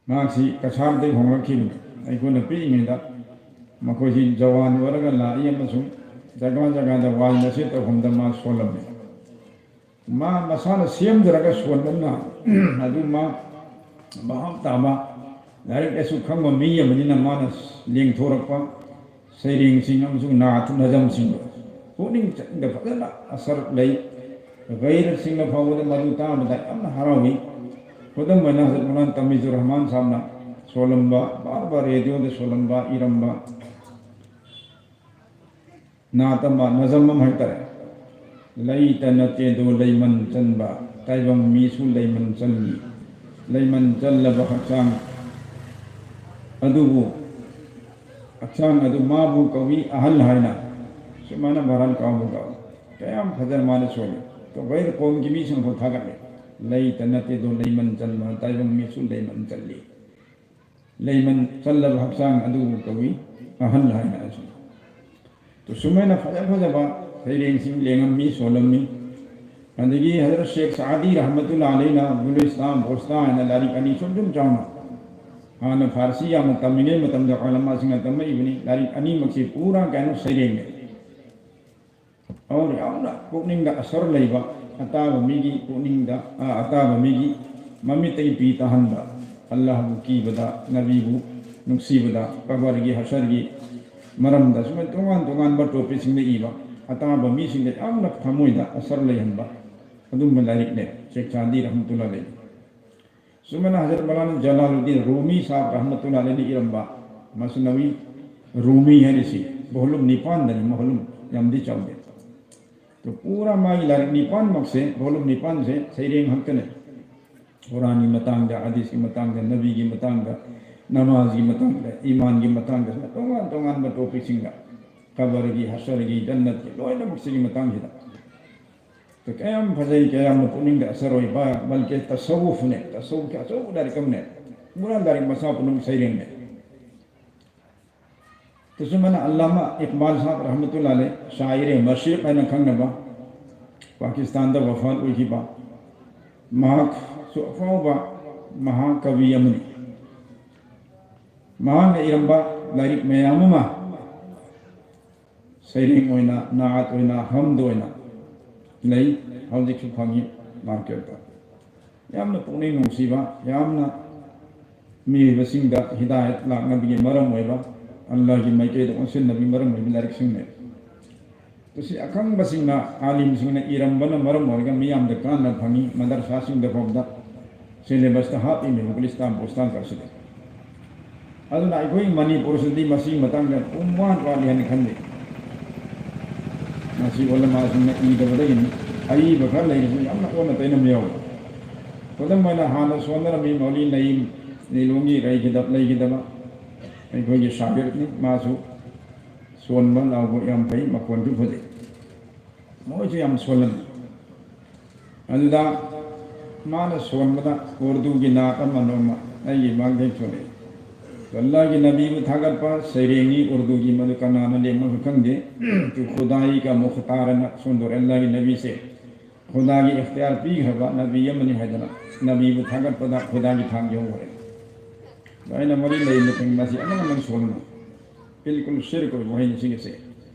ꯃꯍꯥꯛꯁꯤ ꯀꯁꯥꯔꯗꯒꯤ ꯍꯣꯡꯂꯛꯈꯤꯕꯅꯤ꯫ ꯑꯩꯈꯣꯏꯅ ꯄꯤꯛꯏꯉꯩꯗ ꯃꯈꯣꯏꯁꯤ ꯖꯋꯥꯟ ꯑꯣꯏꯔꯒ ꯂꯥꯛꯏ ꯑꯃꯁꯨꯡ ꯖꯒꯥ ꯖꯒꯥꯗ ꯋꯥꯏ ꯅꯁꯤꯔ ꯇꯧꯐꯝꯗ ꯃꯥ ꯁꯣꯜꯂꯝꯃꯤ꯫ ꯃꯥ ꯃꯁꯥꯅ ꯁꯦꯝꯖꯔꯒ ꯁꯣꯟꯕꯅ ꯑꯗꯨ ꯃꯥ ꯚꯥꯞ ꯇꯥꯕ, ꯂꯥꯏꯔꯤꯛ ꯂꯥꯏꯁꯨ ꯈꯪꯕ ꯃꯤ ꯑꯃꯅꯤꯅ ꯃꯥꯅ ꯂꯦꯡꯊꯣꯔꯛꯄ ꯁꯩꯔꯦꯡꯁꯤꯡ ꯑꯃꯁꯨꯡ ꯅꯥꯠ ꯅꯖꯝꯁꯤꯡꯗꯣ ꯄꯨꯛꯅꯤꯡ ꯆꯪꯗ ꯐꯖꯅ ꯑꯁꯔ ꯂꯩ꯫ ꯒꯩꯔꯁꯤꯡꯅ ꯐꯥꯎꯕꯗ ꯃꯗꯨ ꯇꯥꯕꯗ ꯌꯥꯝꯅ ꯍꯔꯥꯎꯏ꯫ ꯈꯨꯗꯝ ꯑꯣꯏꯅ ꯍꯖꯔꯠ ꯃꯧꯂꯥꯅꯥ ꯇꯃꯤꯖꯨꯔ ꯔꯍꯃꯥꯟ ꯁꯥꯍꯕꯅ ꯁꯣꯜꯂꯝꯕ, ꯕꯥꯔ ꯕꯥꯔ ꯔꯦꯗꯤꯑꯣꯗ ꯁꯣꯜꯂꯝꯕ, ꯏꯔꯝꯕ ꯅꯥꯠ ꯑꯃ, ꯅꯖꯝ ꯑꯃ ꯍꯥꯏꯇꯥꯔꯦ꯫ ꯂꯩꯇ ꯅꯠꯇꯦꯗꯣ ꯂꯩꯃꯟ ꯆꯟꯕ, ꯇꯥꯏꯕꯪ ꯃꯤꯁꯨ ꯂꯩꯃꯟ ꯆꯜꯂꯤ꯫ ꯂꯩꯃꯟ ꯆꯜꯂꯕ ꯍꯛꯆꯥꯡ ꯑꯗꯨꯕꯨ ꯍꯛꯆꯥꯡ ꯑꯗꯨ ꯃꯥꯕꯨ ꯀꯧꯏ ꯑꯍꯜ ꯍꯥꯏꯅ꯫ ꯁꯨꯃꯥꯏꯅ ꯃꯔꯥꯜ ꯀꯥꯎꯕ ꯀꯧꯏ꯫ ꯀꯌꯥꯝ ꯐꯖꯅ ꯃꯥꯅ ꯁꯣꯜꯂꯤ꯫ ꯀꯕꯩꯗ ꯀꯣꯝꯒꯤ ꯃꯤꯁꯤꯡꯕꯨ ꯊꯥꯒꯠꯂꯤ꯫ ꯂꯩꯇ ꯅꯠꯇꯦꯗꯣ ꯂꯩꯃꯟ ꯆꯟꯕ, ꯇꯥꯏꯕꯪ ꯃꯤꯁꯨ ꯂꯩꯃꯟ ꯆꯜꯂꯤ꯫ ꯂꯩꯃꯟ ꯆꯜꯂꯕ ꯍꯛꯆꯥꯡ ꯑꯗꯨꯕꯨ ꯀꯧꯏ ꯑꯍꯜ ꯍꯥꯏꯅ꯫ ꯑꯁꯤ ꯇꯨ ꯁꯨꯃꯥꯏꯅ ꯐꯖ ꯐꯖꯕ ꯁꯩꯔꯦꯡꯁꯤꯡ ꯂꯦꯡꯉꯝꯃꯤ, ꯁꯣꯜꯂꯝꯃꯤ꯫ ꯑꯗꯒꯤ ꯍꯖꯔꯠ ꯁꯦꯈ ꯁꯥꯗꯤ ꯔꯍꯃꯇꯨꯜꯂꯥ ꯑꯂꯩꯅ ꯒꯨꯂꯤꯁꯂꯥꯝ ꯕꯣꯁꯇꯥ ꯍꯥꯏꯅ ꯂꯥꯏꯔꯤꯛ ꯑꯅꯤ ꯁꯨꯝ ꯁꯨꯝ ꯆꯥꯎꯅ, ꯍꯥꯟꯅ ꯐꯥꯔꯁꯤ ꯌꯥꯝꯅ ꯇꯝꯃꯤꯉꯩ ꯃꯇꯝꯗ ꯎꯂꯃꯥꯁꯤꯡꯅ ꯇꯝꯃꯛꯏꯕꯅꯤ꯫ ꯂꯥꯏꯔꯤꯛ ꯑꯅꯤꯃꯛꯁꯤ ꯄꯨꯔꯥ ꯀꯩꯅꯣ ꯁꯩꯔꯦꯡꯅꯤ꯫ ꯑꯗꯨꯅ ꯌꯥꯝꯅ ꯄꯨꯛꯅꯤꯡꯗ ꯑꯁꯔ ꯂꯩꯕ, ꯑꯇꯥꯕ ꯃꯤꯒꯤ ꯄꯨꯛꯅꯤꯡꯗ, ꯑ, ꯑꯇꯥꯕ ꯃꯤꯒꯤ ꯃꯃꯤꯠꯇꯒꯤ ꯄꯤ ꯇꯥꯍꯟꯕ, ꯑꯜꯂꯥꯍꯕꯨ ꯀꯤꯕꯗ, ꯅꯕꯤꯕꯨ ꯅꯨꯡꯁꯤꯕꯗ, ꯀꯕꯔꯒꯤ ꯍꯁꯔꯒꯤ ꯃꯔꯝꯗ ꯁꯨꯃꯥꯏꯅ ꯇꯣꯉꯥꯟ ꯇꯣꯉꯥꯟꯕ ꯇꯣꯄꯤꯛꯁꯤꯡꯗ ꯏꯕ, ꯑꯇꯥꯕ ꯃꯤꯁꯤꯡꯗ ꯌꯥꯝꯅ ꯊꯃꯣꯏꯗ ꯑꯁꯔ ꯂꯩꯍꯟꯕ ꯑꯗꯨꯒꯨꯝꯕ ꯂꯥꯏꯔꯤꯛꯅꯦ ꯁꯦꯈ ꯁꯥꯗꯤ ꯔꯍꯃꯇꯨꯜꯂꯥ ꯑꯂꯩ꯫ ꯁꯨꯃꯥꯏꯅ ꯍꯖꯔꯠ ꯃꯧꯂꯥꯅꯥ ꯖꯂꯥꯂꯨꯗꯗꯤꯟ ꯔꯨꯃꯤ ꯁꯥꯍꯕ ꯔꯍꯃꯇꯨꯜꯂꯥ ꯑꯂꯩꯅ ꯏꯔꯝꯕ ꯃꯁꯅꯋꯤ ꯔꯨꯃꯤ ꯍꯥꯏꯔꯤꯁꯤ ꯚꯣꯂꯨꯝ ꯅꯤꯄꯥꯟꯗꯅꯤ, ꯚꯣꯂꯨꯝ ꯌꯥꯝꯗꯤ ꯆꯥꯎꯗꯦ꯫ ꯑꯗꯨ ꯄꯨꯔꯥ ꯃꯥꯒꯤ ꯂꯥꯏꯔꯤꯛ ꯅꯤꯄꯥꯟꯃꯛꯁꯦ, ꯚꯣꯂꯨꯝ ꯅꯤꯄꯥꯟꯁꯦ ꯁꯩꯔꯦꯡ ꯈꯛꯇꯅꯦ꯫ ꯀꯨꯔꯥꯟꯒꯤ ꯃꯇꯥꯡꯗ, ꯍꯗꯤꯁꯀꯤ ꯃꯇꯥꯡꯗ, ꯅꯕꯤꯒꯤ ꯃꯇꯥꯡꯗ, ꯅꯃꯥꯖꯒꯤ ꯃꯇꯥꯡꯗ, ꯏꯃꯥꯟꯒꯤ ꯃꯇꯥꯡꯗ, ꯇꯣꯉꯥꯟ ꯇꯣꯉꯥꯟꯕ ꯇꯣꯄꯤꯛꯁꯤꯡꯗ, ꯀꯕꯔꯒꯤ, ꯍꯁꯔꯒꯤ, ꯖꯟꯅꯠꯀꯤ, ꯂꯣꯏꯅꯃꯛꯁꯤꯒꯤ ꯃꯇꯥꯡꯁꯤꯗ꯫ ꯀꯌꯥꯝ ꯐꯖꯩ, ꯀꯌꯥꯝꯅ ꯄꯨꯛꯅꯤꯡꯗ ꯑꯁꯔ ꯑꯣꯏꯕ, ꯕꯜꯀꯤ ꯇꯁꯧꯋꯨꯐꯅꯦ, ꯇꯁꯧꯋꯨꯐꯀꯤ ꯑꯆꯧꯕ ꯂꯥꯏꯔꯤꯛ ꯑꯃꯅꯦ꯫ ꯄꯨꯔꯥ ꯂꯥꯏꯔꯤꯛ ꯃꯆꯥ ꯄꯨꯝꯅꯃꯛ ꯁꯩꯔꯦꯡꯅꯦ꯫ ꯇꯁꯨꯃꯅ ꯑꯜꯂꯥꯃꯥ ꯏꯛꯕꯥꯜ ꯁꯥꯍꯕ ꯔꯍꯃꯇꯨꯜꯂꯥ ꯑꯂꯩ, ꯁꯥꯏꯔꯦ ꯃꯁꯔꯤꯛ ꯍꯥꯏꯅ ꯈꯪꯅꯕ, ꯄꯥꯀꯤꯁꯇꯥꯟꯗ ꯋꯐꯥꯠ ꯑꯣꯏꯈꯤꯕ, ꯃꯍꯥꯛꯁꯨ ꯑꯐꯥꯎꯕ ꯃꯍꯥꯀꯕꯤ ꯑꯃꯅꯤ꯫ ꯃꯍꯥꯛꯅ ꯏꯔꯝꯕ ꯂꯥꯏꯔꯤꯛ ꯃꯌꯥꯝ ꯑꯃ ꯁꯩꯔꯦꯡ ꯑꯣꯏꯅ, ꯅꯥꯠ ꯑꯣꯏꯅ, ꯍꯝꯗ ꯑꯣꯏꯅ ꯂꯩ, ꯍꯧꯖꯤꯛꯁꯨ ꯐꯪꯉꯤ ꯃꯥꯔꯀꯦꯠꯇ꯫ ꯌꯥꯝꯅ ꯄꯨꯛꯅꯤꯡ ꯅꯨꯡꯁꯤꯕ, ꯌꯥꯝꯅ ꯃꯤꯑꯣꯏꯕꯁꯤꯡꯗ ꯍꯤꯗꯥꯌꯠ ꯂꯥꯛꯅꯕꯒꯤ ꯃꯔꯝ ꯑꯣꯏꯕ, ꯑꯜꯂꯥꯍꯒꯤ ꯃꯥꯏꯀꯩꯗ ꯑꯣꯟꯁꯤꯟꯅꯕꯒꯤ ꯃꯔꯝ ꯑꯣꯏꯕ ꯂꯥꯏꯔꯤꯛꯁꯤꯡꯅꯦ꯫ ꯃꯁꯤ ꯑꯈꯪꯕꯁꯤꯡꯅ, ꯑꯥꯂꯤꯝꯁꯤꯡꯅ ꯏꯔꯝꯕꯅ ꯃꯔꯝ ꯑꯣꯏꯔꯒ ꯃꯤꯌꯥꯝꯗ ꯀꯥꯟꯅꯕ ꯐꯪꯉꯤ, ꯃꯗꯔꯁꯥꯁꯤꯡꯗ ꯐꯥꯎꯕꯗ ꯁꯤꯂꯦꯕꯁꯇ ꯍꯥꯞꯄꯤꯃꯦ ꯒꯨꯂꯤꯁꯇꯥꯟ ꯕꯣꯁꯇꯥꯟ ꯀꯥꯁꯤꯗ꯫ ꯑꯗꯨꯅ ꯑꯩꯈꯣꯏ ꯃꯅꯤꯄꯨꯔꯁꯤꯗꯤ ꯃꯁꯤꯒꯤ ꯃꯇꯥꯡꯗ ꯄꯨꯡꯋꯥꯠ ꯋꯥꯠꯂꯤ ꯍꯥꯏꯅ ꯈꯜꯂꯤ꯫ ꯃꯁꯤ ꯎꯂꯃꯥꯁꯤꯡꯅ ꯏꯗꯕꯗꯒꯤꯅꯤ꯫ ꯑꯏꯕ ꯈꯔ ꯂꯩꯔꯁꯨ ꯌꯥꯝꯅ ꯑꯣꯟꯅ ꯇꯩꯅꯕ ꯌꯥꯎꯏ꯫ ꯈꯨꯗꯝ ꯑꯣꯏꯅ ꯍꯥꯟꯅ ꯁꯣꯟꯅꯔꯝꯃꯤ ꯃꯧꯂꯤ ꯅꯌꯤꯝ ꯂꯤꯂꯣꯡꯒꯤ ꯂꯩꯈꯤꯗ-, ꯂꯩꯈꯤꯗꯕ, ꯑꯩꯈꯣꯏꯒꯤ ꯁꯥꯒꯤꯔꯅꯤ, ꯃꯥꯁꯨ ꯁꯣꯟꯕ ꯂꯥꯎꯕ ꯌꯥꯝ ꯐꯩ, ꯃꯈꯣꯟꯁꯨ ꯐꯖꯩ꯫ ꯃꯣꯏꯁꯨ ꯌꯥꯝ ꯁꯣꯜꯂꯝꯃꯤ꯫ ꯑꯗꯨꯗ ꯃꯥꯅ ꯁꯣꯟꯕꯗ ꯎꯔꯗꯨꯒꯤ ꯅꯥꯠ ꯑꯃ ꯅꯣꯡꯃ ꯑꯩꯒꯤ ꯃꯥꯡꯗ ꯁꯣꯜꯂꯛꯏ꯫ ꯑꯜꯂꯥꯍꯒꯤ ꯅꯕꯤꯕꯨ ꯊꯥꯒꯠꯄ ꯁꯩꯔꯦꯡꯅꯤ ꯎꯔꯗꯨꯒꯤ, ꯃꯗꯨ ꯀꯅꯥꯅ ꯂꯦꯡꯕꯁꯨ ꯈꯪꯗꯦ꯫ ꯈꯨꯗꯥꯏꯒ ꯃꯨꯈꯇꯥꯔꯅ ꯁꯣꯟꯗꯣꯔꯛꯑꯦ꯫ ꯑꯜꯂꯥꯍꯒꯤ ꯅꯕꯤꯁꯦ ꯈꯨꯗꯥꯒꯤ ꯏꯈꯇꯤꯌꯥꯔ ꯄꯤꯈ꯭ꯔꯕ ꯅꯕꯤ ꯑꯃꯅꯤ ꯍꯥꯏꯗꯅ ꯅꯕꯤꯕꯨ ꯊꯥꯒꯠꯄꯗ ꯈꯨꯗꯥꯒꯤ ꯊꯥꯛ ꯌꯧꯈ꯭ꯔꯦ꯫ ꯑꯗ ꯑꯩꯅ ꯃꯔꯤ ꯂꯩꯅꯕꯁꯤꯡ ꯃꯁꯤ ꯑꯃꯅ ꯑꯃꯅ ꯁꯣꯟꯕ ꯕꯤꯜꯀꯨꯜ ꯁꯤꯔꯛ ꯑꯣꯏꯕ ꯋꯥꯍꯩꯅꯤ ꯁꯤꯒꯤꯁꯦ꯫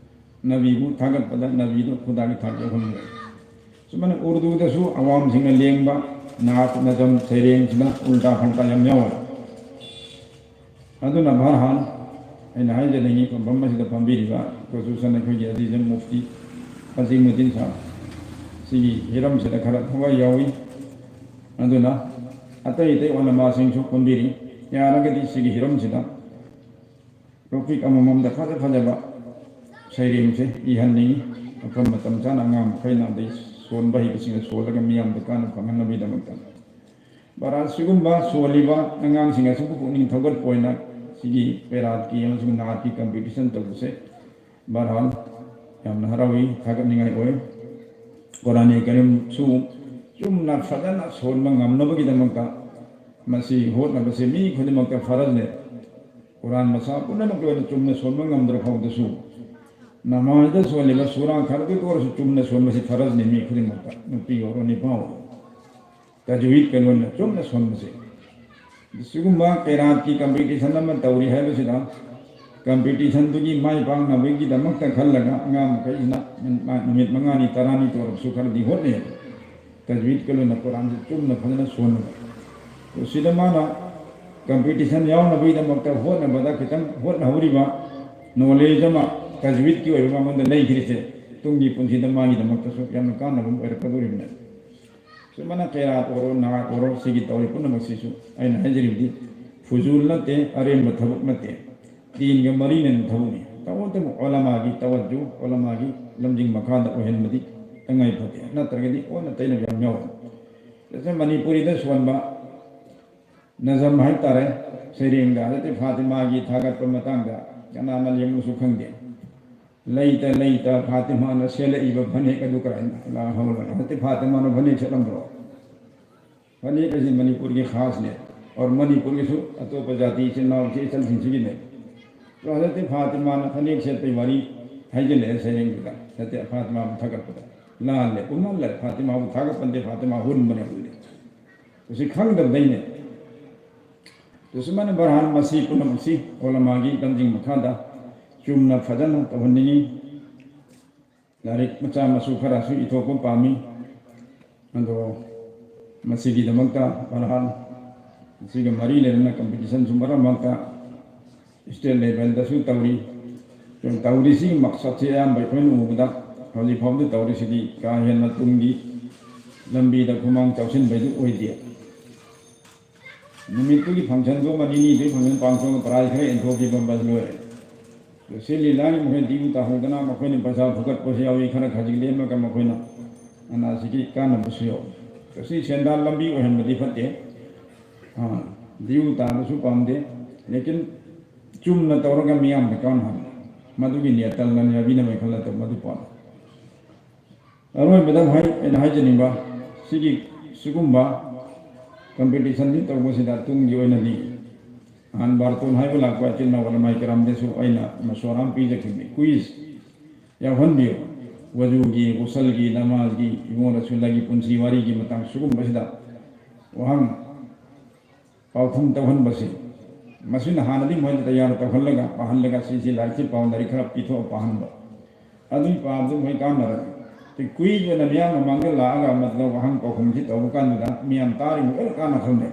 ꯅꯕꯤꯕꯨ ꯊꯥꯒꯠꯄꯗ ꯅꯕꯤꯗꯨ ꯈꯨꯗꯥꯒꯤ ꯊꯥꯛ ꯌꯧꯍꯟꯈ꯭ꯔꯦ꯫ ꯁꯨꯃꯥꯏꯅ ꯎꯔꯗꯨꯗꯁꯨ ꯑꯋꯥꯝꯁꯤꯡꯅ ꯂꯦꯡꯕ ꯅꯥꯠ ꯅꯖꯝ ꯁꯩꯔꯦꯡꯁꯤꯅ ꯎꯜꯇꯥ ꯐꯜꯇꯥ ꯌꯥꯝ ꯌꯥꯎꯋꯦ꯫ ꯑꯗꯨꯅ ꯕꯍꯔꯍꯥꯜ ꯑꯩꯅ ꯍꯥꯏꯖꯅꯤꯡꯉꯤ, ꯐꯝꯐꯝ ꯑꯁꯤꯗ ꯐꯝꯕꯤꯔꯤꯕ ꯈꯨꯁꯨꯁꯟ ꯑꯩꯈꯣꯏꯒꯤ ꯑꯖꯤꯖ ꯃꯨꯐꯇꯤ ꯑꯖꯤꯃꯨꯗꯤꯟ ꯁꯥꯍꯕ, ꯁꯤꯒꯤ ꯍꯤꯔꯝꯁꯤꯗ ꯈꯔ ꯊꯋꯥꯏ ꯌꯥꯎꯏ꯫ ꯑꯗꯨꯅ ꯑꯇꯩ ꯑꯇꯩ ꯎꯂꯃꯥꯁꯤꯡꯁꯨ ꯄꯨꯟꯕꯤꯔꯤ꯫ ꯌꯥꯔꯒꯗꯤ ꯁꯤꯒꯤ ꯍꯤꯔꯝꯁꯤꯗ ꯇꯣꯄꯤꯛ ꯑꯃꯃꯝꯗ ꯐꯖ ꯐꯖꯕ ꯁꯩꯔꯦꯡꯁꯦ ꯏꯍꯟꯅꯤꯡꯏ꯫ ꯃꯐꯝ ꯃꯇꯝ ꯆꯥꯅ ꯑꯉꯥꯡ ꯃꯈꯩꯅ ꯑꯗꯩ ꯁꯣꯟꯕ ꯍꯩꯕꯁꯤꯡꯅ ꯁꯣꯜꯂꯒ ꯃꯤꯌꯥꯝꯗ ꯀꯥꯟꯅꯕ ꯐꯪꯍꯟꯅꯕꯒꯤꯗꯃꯛꯇ꯫ ꯕꯍꯔꯍꯥꯜ, ꯁꯤꯒꯨꯝꯕ ꯁꯣꯜꯂꯤꯕ ꯑꯉꯥꯡꯁꯤꯡ ꯑꯁꯤꯕꯨ ꯄꯨꯛꯅꯤꯡ ꯊꯧꯒꯠꯄ ꯑꯣꯏꯅ ꯁꯤꯒꯤ ꯄꯦꯔꯥꯠꯀꯤ ꯑꯃꯁꯨꯡ ꯅꯥꯠꯀꯤ ꯀꯝꯄꯤꯇꯤꯁꯟ ꯇꯧꯕꯁꯦ, ꯕꯍꯔꯍꯥꯜ, ꯌꯥꯝꯅ ꯍꯔꯥꯎꯏ, ꯊꯥꯒꯠꯅꯤꯡꯉꯥꯏ ꯑꯣꯏ꯫ ꯀꯨꯔꯥꯟ ꯀꯔꯤꯝꯁꯨ ꯆꯨꯝꯅ ꯐꯖꯅ ꯁꯣꯟꯕ ꯉꯝꯅꯕꯒꯤꯗꯃꯛꯇ ꯃꯁꯤ ꯍꯣꯠꯅꯕꯁꯦ ꯃꯤ ꯈꯨꯗꯤꯡꯃꯛꯇ ꯐꯔꯖꯅꯦ꯫ ꯀꯨꯔꯥꯟ ꯃꯁꯥ ꯄꯨꯝꯅꯃꯛꯀꯤ ꯑꯣꯏꯅ ꯆꯨꯝꯅ ꯁꯣꯟꯕ ꯉꯝꯗ꯭ꯔ ꯐꯥꯎꯗꯁꯨ, ꯅꯃꯥꯖꯗ ꯁꯣꯜꯂꯤꯕ ꯁꯨꯔꯥ ꯈꯔꯗꯨ ꯑꯣꯏꯔꯁꯨ ꯆꯨꯝꯅ ꯁꯣꯟꯕꯁꯤ ꯐꯔꯖꯅꯤ ꯃꯤ ꯈꯨꯗꯤꯡꯃꯛꯇ, ꯅꯨꯄꯤ ꯑꯣꯏꯔꯣ ꯅꯨꯄꯥ ꯑꯣꯏꯔꯣ꯫ ꯇꯖꯋꯤꯗꯀ ꯂꯣꯏꯅꯅ ꯆꯨꯝꯅ ꯁꯣꯟꯕꯁꯦ꯫ ꯁꯤꯒꯨꯝꯕ ꯀꯩꯔꯥꯠꯀꯤ ꯀꯝꯄꯤꯇꯤꯁꯟ ꯑꯃ ꯇꯧꯔꯤ ꯍꯥꯏꯕꯁꯤꯗ, ꯀꯝꯄꯤꯇꯤꯁꯟꯗꯨꯒꯤ ꯃꯥꯏ ꯄꯥꯛꯅꯕꯒꯤꯗꯃꯛꯇ ꯈꯜꯂꯒ ꯑꯉꯥꯡ ꯃꯈꯩꯁꯤꯅ ꯅꯨꯃꯤꯠ ꯃꯉꯥꯅꯤ ꯇꯔꯥꯅꯤ ꯇꯧꯔꯕꯁꯨ ꯈꯔꯗꯤ ꯍꯣꯠꯅꯩ꯫ ꯇꯖꯋꯤꯗꯀ ꯂꯣꯏꯅ ꯀꯨꯔꯥꯟꯁꯤ ꯆꯨꯝꯅ ꯐꯖꯅ ꯁꯣꯟꯕ꯫ ꯁꯤꯗ ꯃꯥꯅ ꯀꯝꯄꯤꯇꯤꯁꯟ ꯌꯥꯎꯅꯕꯒꯤꯗꯃꯛꯇ ꯍꯣꯠꯅꯕꯗ ꯈꯤꯇꯪ ꯍꯣꯠꯅꯍꯧꯔꯤꯕ ꯅꯣꯂꯦꯖ ꯑꯃ ꯇꯖꯋꯤꯗꯀꯤ ꯑꯣꯏꯕ ꯃꯉꯣꯟꯗ ꯂꯩꯈ꯭ꯔꯤꯁꯦ ꯇꯨꯡꯒꯤ ꯄꯨꯟꯁꯤꯗ ꯃꯥꯒꯤꯗꯃꯛꯇꯁꯨ ꯌꯥꯝꯅ ꯀꯥꯟꯅꯕ ꯑꯃ ꯑꯣꯏꯔꯛꯀꯗꯧꯔꯤꯕꯅꯤ꯫ ꯁꯨꯃꯥꯏꯅ ꯀꯩꯔꯥꯠ ꯑꯣꯏꯔꯣ, ꯅꯥꯠ ꯑꯣꯏꯔꯣ, ꯁꯤꯒꯤ ꯇꯧꯔꯤ ꯄꯨꯝꯅꯃꯛꯁꯤꯁꯨ ꯑꯩꯅ ꯍꯥꯏꯖꯔꯤꯕꯗꯤ ꯐꯨꯖꯨꯜ ꯅꯠꯇꯦ, ꯑꯔꯦꯝꯕ ꯊꯕꯛ ꯅꯠꯇꯦ꯫ ꯗꯤꯟꯒ ꯃꯔꯤ ꯂꯩꯅꯕ ꯊꯕꯛꯅꯤ꯫ ꯇꯧꯕꯇꯕꯨ ꯎꯂꯃꯥꯒꯤ ꯇꯋꯖꯨ, ꯎꯂꯃꯥꯒꯤ ꯂꯝꯖꯤꯡ ꯃꯈꯥꯗ ꯑꯣꯏꯍꯟꯕꯗꯤ ꯇꯉꯥꯏ ꯐꯗꯦ꯫ ꯅꯠꯇ꯭ꯔꯒꯗꯤ ꯑꯣꯟꯅ ꯇꯩꯅꯕ ꯌꯥꯝ ꯌꯥꯎꯔꯦ꯫ ꯇꯁꯦꯡꯅ ꯃꯅꯤꯄꯨꯔꯤꯗ ꯁꯣꯟꯕ ꯅꯖꯝ ꯍꯥꯏꯇꯥꯔꯦ, ꯁꯩꯔꯦꯡꯗ ꯍꯧꯖꯤꯛꯇꯤ ꯐꯥꯇꯤꯃꯥꯒꯤ ꯊꯥꯒꯠꯄ ꯃꯇꯥꯡꯗ ꯀꯅꯥꯅ ꯌꯦꯡꯕꯁꯨ ꯈꯪꯗꯦ꯫ ꯂꯩꯇ ꯂꯩꯇ ꯐꯥꯇꯤꯃꯥꯅ ꯁꯦꯠꯂꯛꯏꯕ ꯐꯅꯦꯛ ꯑꯗꯨ ꯀꯔꯥꯏꯅ? ꯂꯥ ꯍꯧꯔꯒ ꯍꯧꯖꯤꯛꯇꯤ ꯐꯥꯇꯤꯃꯥꯅ ꯐꯅꯦꯛ ꯁꯦꯠꯂꯝꯕ꯭ꯔꯣ? ꯐꯅꯦꯛ ꯑꯁꯤ ꯃꯅꯤꯄꯨꯔꯒꯤ ꯈꯥꯁꯅꯦ, ꯑꯣꯔ ꯃꯅꯤꯄꯨꯔꯒꯤꯁꯨ ꯑꯇꯣꯞꯄ ꯖꯥꯇꯤ ꯏꯆꯤꯟ ꯏꯅꯥꯎ ꯏꯆꯦ ꯏꯆꯜꯁꯤꯡꯁꯤꯒꯤꯅꯦ꯫ ꯑꯗꯣ ꯍꯧꯖꯤꯛꯇꯤ ꯐꯥꯇꯤꯃꯥꯅ ꯐꯅꯦꯛ ꯁꯦꯠꯄꯩ ꯋꯥꯔꯤ ꯍꯥꯏꯖꯤꯜꯂꯛꯑꯦ ꯁꯩꯔꯦꯡꯗꯨꯗ, ꯅꯠꯇꯦ, ꯐꯥꯇꯤꯃꯥꯕꯨ ꯊꯥꯒꯠꯄꯗ꯫ ꯂꯥꯜꯂꯦ, ꯄꯨꯝꯅꯃꯛ ꯂꯥꯜꯂꯦ꯫ ꯐꯥꯇꯤꯃꯥꯕꯨ ꯊꯥꯒꯠꯄ ꯅꯠꯇꯦ, ꯐꯥꯇꯤꯃꯥ ꯍꯨꯟꯕꯅꯦ ꯍꯨꯜꯂꯦ꯫ ꯃꯁꯤ ꯈꯪꯗꯕꯗꯩꯅꯦ꯫ ꯇꯨꯁꯨꯃꯅ ꯕꯔꯍꯥꯟ ꯃꯁꯤ ꯄꯨꯝꯅꯃꯛꯁꯤ ꯑꯣꯂꯃꯥꯒꯤ ꯂꯝꯖꯤꯡ ꯃꯈꯥꯗ ꯆꯨꯝꯅ ꯐꯖꯅ ꯇꯧꯍꯟꯅꯤꯡꯉꯤ꯫ ꯂꯥꯏꯔꯤꯛ ꯃꯆꯥ ꯃꯁꯨ ꯈꯔꯁꯨ ꯏꯊꯣꯛꯄ ꯄꯥꯝꯃꯤ꯫ ꯑꯗꯣ ꯃꯁꯤꯒꯤꯗꯃꯛꯇ ꯕꯔꯍꯥꯟ ꯃꯁꯤꯒ ꯃꯔꯤ ꯂꯩꯅꯅ ꯀꯝꯄꯤꯇꯤꯁꯟꯁꯨ ꯃꯔꯛ ꯃꯔꯛꯇ ꯁ꯭ꯇꯦꯠ ꯂꯦꯚꯦꯜꯗꯁꯨ ꯇꯧꯔꯤ꯫ ꯇꯧꯔꯤꯁꯤꯒꯤ ꯃꯛꯁꯠꯁꯦ ꯑꯌꯥꯝꯕ ꯑꯩꯈꯣꯏꯅ ꯎꯕꯗ ꯍꯧꯖꯤꯛ ꯐꯥꯎꯕꯗ ꯇꯧꯔꯤꯁꯤꯗꯤ ꯀꯥ ꯍꯦꯟꯅ ꯇꯨꯡꯒꯤ ꯂꯝꯕꯤꯗ ꯈꯨꯃꯥꯡ ꯆꯥꯎꯁꯤꯟꯕꯩꯗꯨ ꯑꯣꯏꯗꯦ꯫ ꯅꯨꯃꯤꯠꯇꯨꯒꯤ ꯐꯪꯁꯟꯗꯨ ꯑꯃ ꯅꯤꯅꯤꯗꯨꯒꯤ ꯐꯪꯁꯟ ꯄꯥꯡꯊꯣꯛꯑꯒ ꯄ꯭ꯔꯥꯏꯖ ꯈꯔ ꯌꯦꯟꯊꯣꯛꯈꯤꯕ ꯕꯁ ꯂꯣꯏꯔꯦ꯫ ꯑꯗꯨ ꯁꯤ ꯂꯤꯂꯥꯒꯤ ꯃꯈꯣꯏ ꯗ꯭ꯌꯨ ꯇꯥꯍꯧꯗꯅ ꯃꯈꯣꯏꯅ ꯄꯩꯁꯥ ꯐꯨꯒꯠꯄꯁꯨ ꯌꯥꯎꯏ, ꯈꯔ ꯈꯖꯤꯛ ꯂꯦꯝꯃꯒ ꯃꯈꯣꯏꯅ ꯑꯅꯥꯁꯤꯒꯤ ꯀꯥꯟꯅꯕꯁꯨ ꯌꯥꯎꯏ꯫ ꯑꯗꯨ ꯁꯤ ꯁꯦꯟꯗꯥꯟ ꯂꯝꯕꯤ ꯑꯣꯏꯍꯟꯕꯗꯤ ꯐꯠꯇꯦ꯫ ꯑꯥ, ꯗ꯭ꯌꯨ ꯇꯥꯕꯁꯨ ꯄꯥꯝꯗꯦ꯫ ꯂꯦꯀꯤꯟ ꯆꯨꯝꯅ ꯇꯧꯔꯒ ꯃꯤꯌꯥꯝꯗ ꯀꯥꯟꯅꯍꯟꯕ, ꯃꯗꯨꯒꯤ ꯅꯤꯌꯠꯇ ꯂꯟ ꯌꯥꯕꯤꯅꯕꯒꯤ ꯈꯜꯂ ꯇꯧꯕ ꯑꯗꯨ ꯄꯥꯝꯃꯤ꯫ ꯑꯔꯣꯏꯕꯗ ꯍꯥꯏ-, ꯑꯩꯅ ꯍꯥꯏꯖꯅꯤꯡꯕ, ꯁꯤꯒꯤ ꯁꯤꯒꯨꯝꯕ ꯀꯝꯄꯤꯇꯤꯁꯟꯁꯤ ꯇꯧꯕꯁꯤꯗ ꯇꯨꯡꯒꯤ ꯑꯣꯏꯅꯗꯤ ꯅꯍꯥꯟ ꯕꯥꯔꯇꯣꯟ ꯍꯥꯏꯕ ꯂꯥꯛꯄ ꯏꯆꯤꯟ ꯏꯅꯥꯎ ꯎꯂꯃꯥꯏ ꯀꯔꯥꯝꯗꯁꯨ ꯑꯩꯅ ꯃꯁꯣꯔꯥ ꯑꯃ ꯄꯤꯖꯈꯤꯕꯅꯤ, ꯀꯨꯏꯖ ꯌꯥꯎꯍꯟꯕꯤꯌꯨ꯫ ꯋꯖꯨꯒꯤ, ꯒꯨꯁꯜꯒꯤ, ꯅꯃꯥꯖꯒꯤ, ꯏꯕꯨꯡꯉꯣ ꯔꯁꯨꯜꯂꯥꯒꯤ ꯄꯨꯟꯁꯤ ꯋꯥꯔꯤꯒꯤ ꯃꯇꯥꯡ ꯁꯤꯒꯨꯝꯕꯁꯤꯗ ꯋꯥꯍꯪ ꯄꯥꯎꯈꯨꯝ ꯇꯧꯍꯟꯕꯁꯤ, ꯃꯁꯤꯅ ꯍꯥꯟꯅꯗꯤ ꯃꯣꯏꯗ ꯇꯌꯥꯔ ꯇꯧꯍꯜꯂꯒ, ꯄꯥꯍꯜꯂꯒ, ꯁꯤꯁꯤ ꯂꯥꯏꯔꯤꯛꯁꯤ ꯄꯥꯎ, ꯂꯥꯏꯔꯤꯛ ꯈꯔ ꯄꯤꯊꯣꯛꯑ ꯄꯥꯍꯟꯕ꯫ ꯑꯗꯨꯒꯤ ꯄꯥꯕꯗꯨ ꯃꯣꯏ ꯀꯥꯟꯅꯔꯦ꯫ ꯀꯨꯏꯗꯅ ꯃꯤꯌꯥꯝ ꯃꯃꯥꯡꯗ ꯂꯥꯛꯑꯒ ꯃꯗꯨꯗ ꯋꯥꯍꯪ ꯄꯥꯎꯈꯨꯝꯁꯤ ꯇꯧꯕ ꯀꯥꯟꯗꯨꯗ ꯃꯤꯌꯥꯝ ꯇꯥꯔꯤꯕ ꯂꯣꯏꯅ ꯀꯥꯟꯅꯈ꯭ꯔꯕꯅꯦ꯫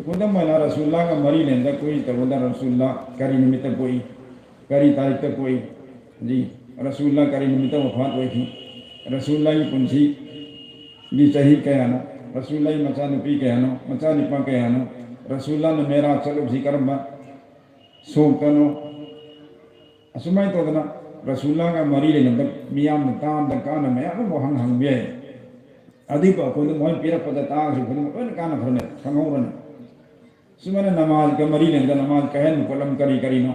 ꯈꯨꯗꯝ ꯑꯣꯏꯅ ꯔꯁꯨꯜꯂꯥꯒ ꯃꯔꯤ ꯂꯩꯅꯕ ꯀꯨꯏ ꯇꯧꯕꯗ ꯔꯁꯨꯜꯂꯥ ꯀꯔꯤ ꯅꯨꯃꯤꯠꯇ ꯄꯣꯛꯏ, ꯀꯔꯤ ꯇꯥꯔꯤꯛꯇ ꯄꯣꯛꯏ, ꯑꯗꯒꯤ ꯔꯁꯨꯜꯂꯥ ꯀꯔꯤ ꯅꯨꯃꯤꯠꯇ ꯋꯐꯥꯠ ꯑꯣꯏꯈꯤ, ꯔꯁꯨꯜꯂꯥꯒꯤ ꯄꯨꯟꯁꯤꯒꯤ ꯆꯍꯤ ꯀꯌꯥꯅꯣ, ꯔꯁꯨꯜꯂꯥꯒꯤ ꯃꯆꯥꯅꯨꯄꯤ ꯀꯌꯥꯅꯣ, ꯃꯆꯥꯅꯨꯄꯥ ꯀꯌꯥꯅꯣ, ꯔꯁꯨꯜꯂꯥꯅ ꯃꯦꯔꯥꯖ ꯆꯠꯂꯨꯕꯁꯤ ꯀꯔꯝꯕ ꯁꯣꯛꯇꯅꯣ, ꯑꯁꯨꯃꯥꯏꯅ ꯇꯧꯗꯅ ꯔꯁꯨꯜꯂꯥꯒ ꯃꯔꯤ ꯂꯩꯅꯕ ꯃꯤꯌꯥꯝꯅ ꯇꯥꯕꯗ ꯀꯥꯟꯅ ꯃꯌꯥꯝ ꯑꯃ ꯋꯥꯍꯪ ꯍꯪꯕ ꯌꯥꯏ꯫ ꯑꯗꯨꯏ ꯄꯥꯎꯈꯨꯝꯗꯨ ꯃꯣꯏ ꯄꯤꯔꯛꯄꯗ ꯇꯥꯈ꯭ꯔꯤꯕ ꯈꯨꯗꯤꯡꯃꯛ ꯂꯣꯏꯅ ꯀꯥꯟꯅꯈ꯭ꯔꯅꯦ, ꯈꯪꯍꯧꯔꯅꯤ꯫ ꯁꯨꯃꯥꯏꯅ ꯅꯃꯥꯖꯒ ꯃꯔꯤ ꯂꯩꯅꯕ ꯅꯃꯥꯖ ꯀꯥꯏꯍꯟꯕ ꯄꯣꯠꯂꯝ ꯀꯔꯤ ꯀꯔꯤꯅꯣ?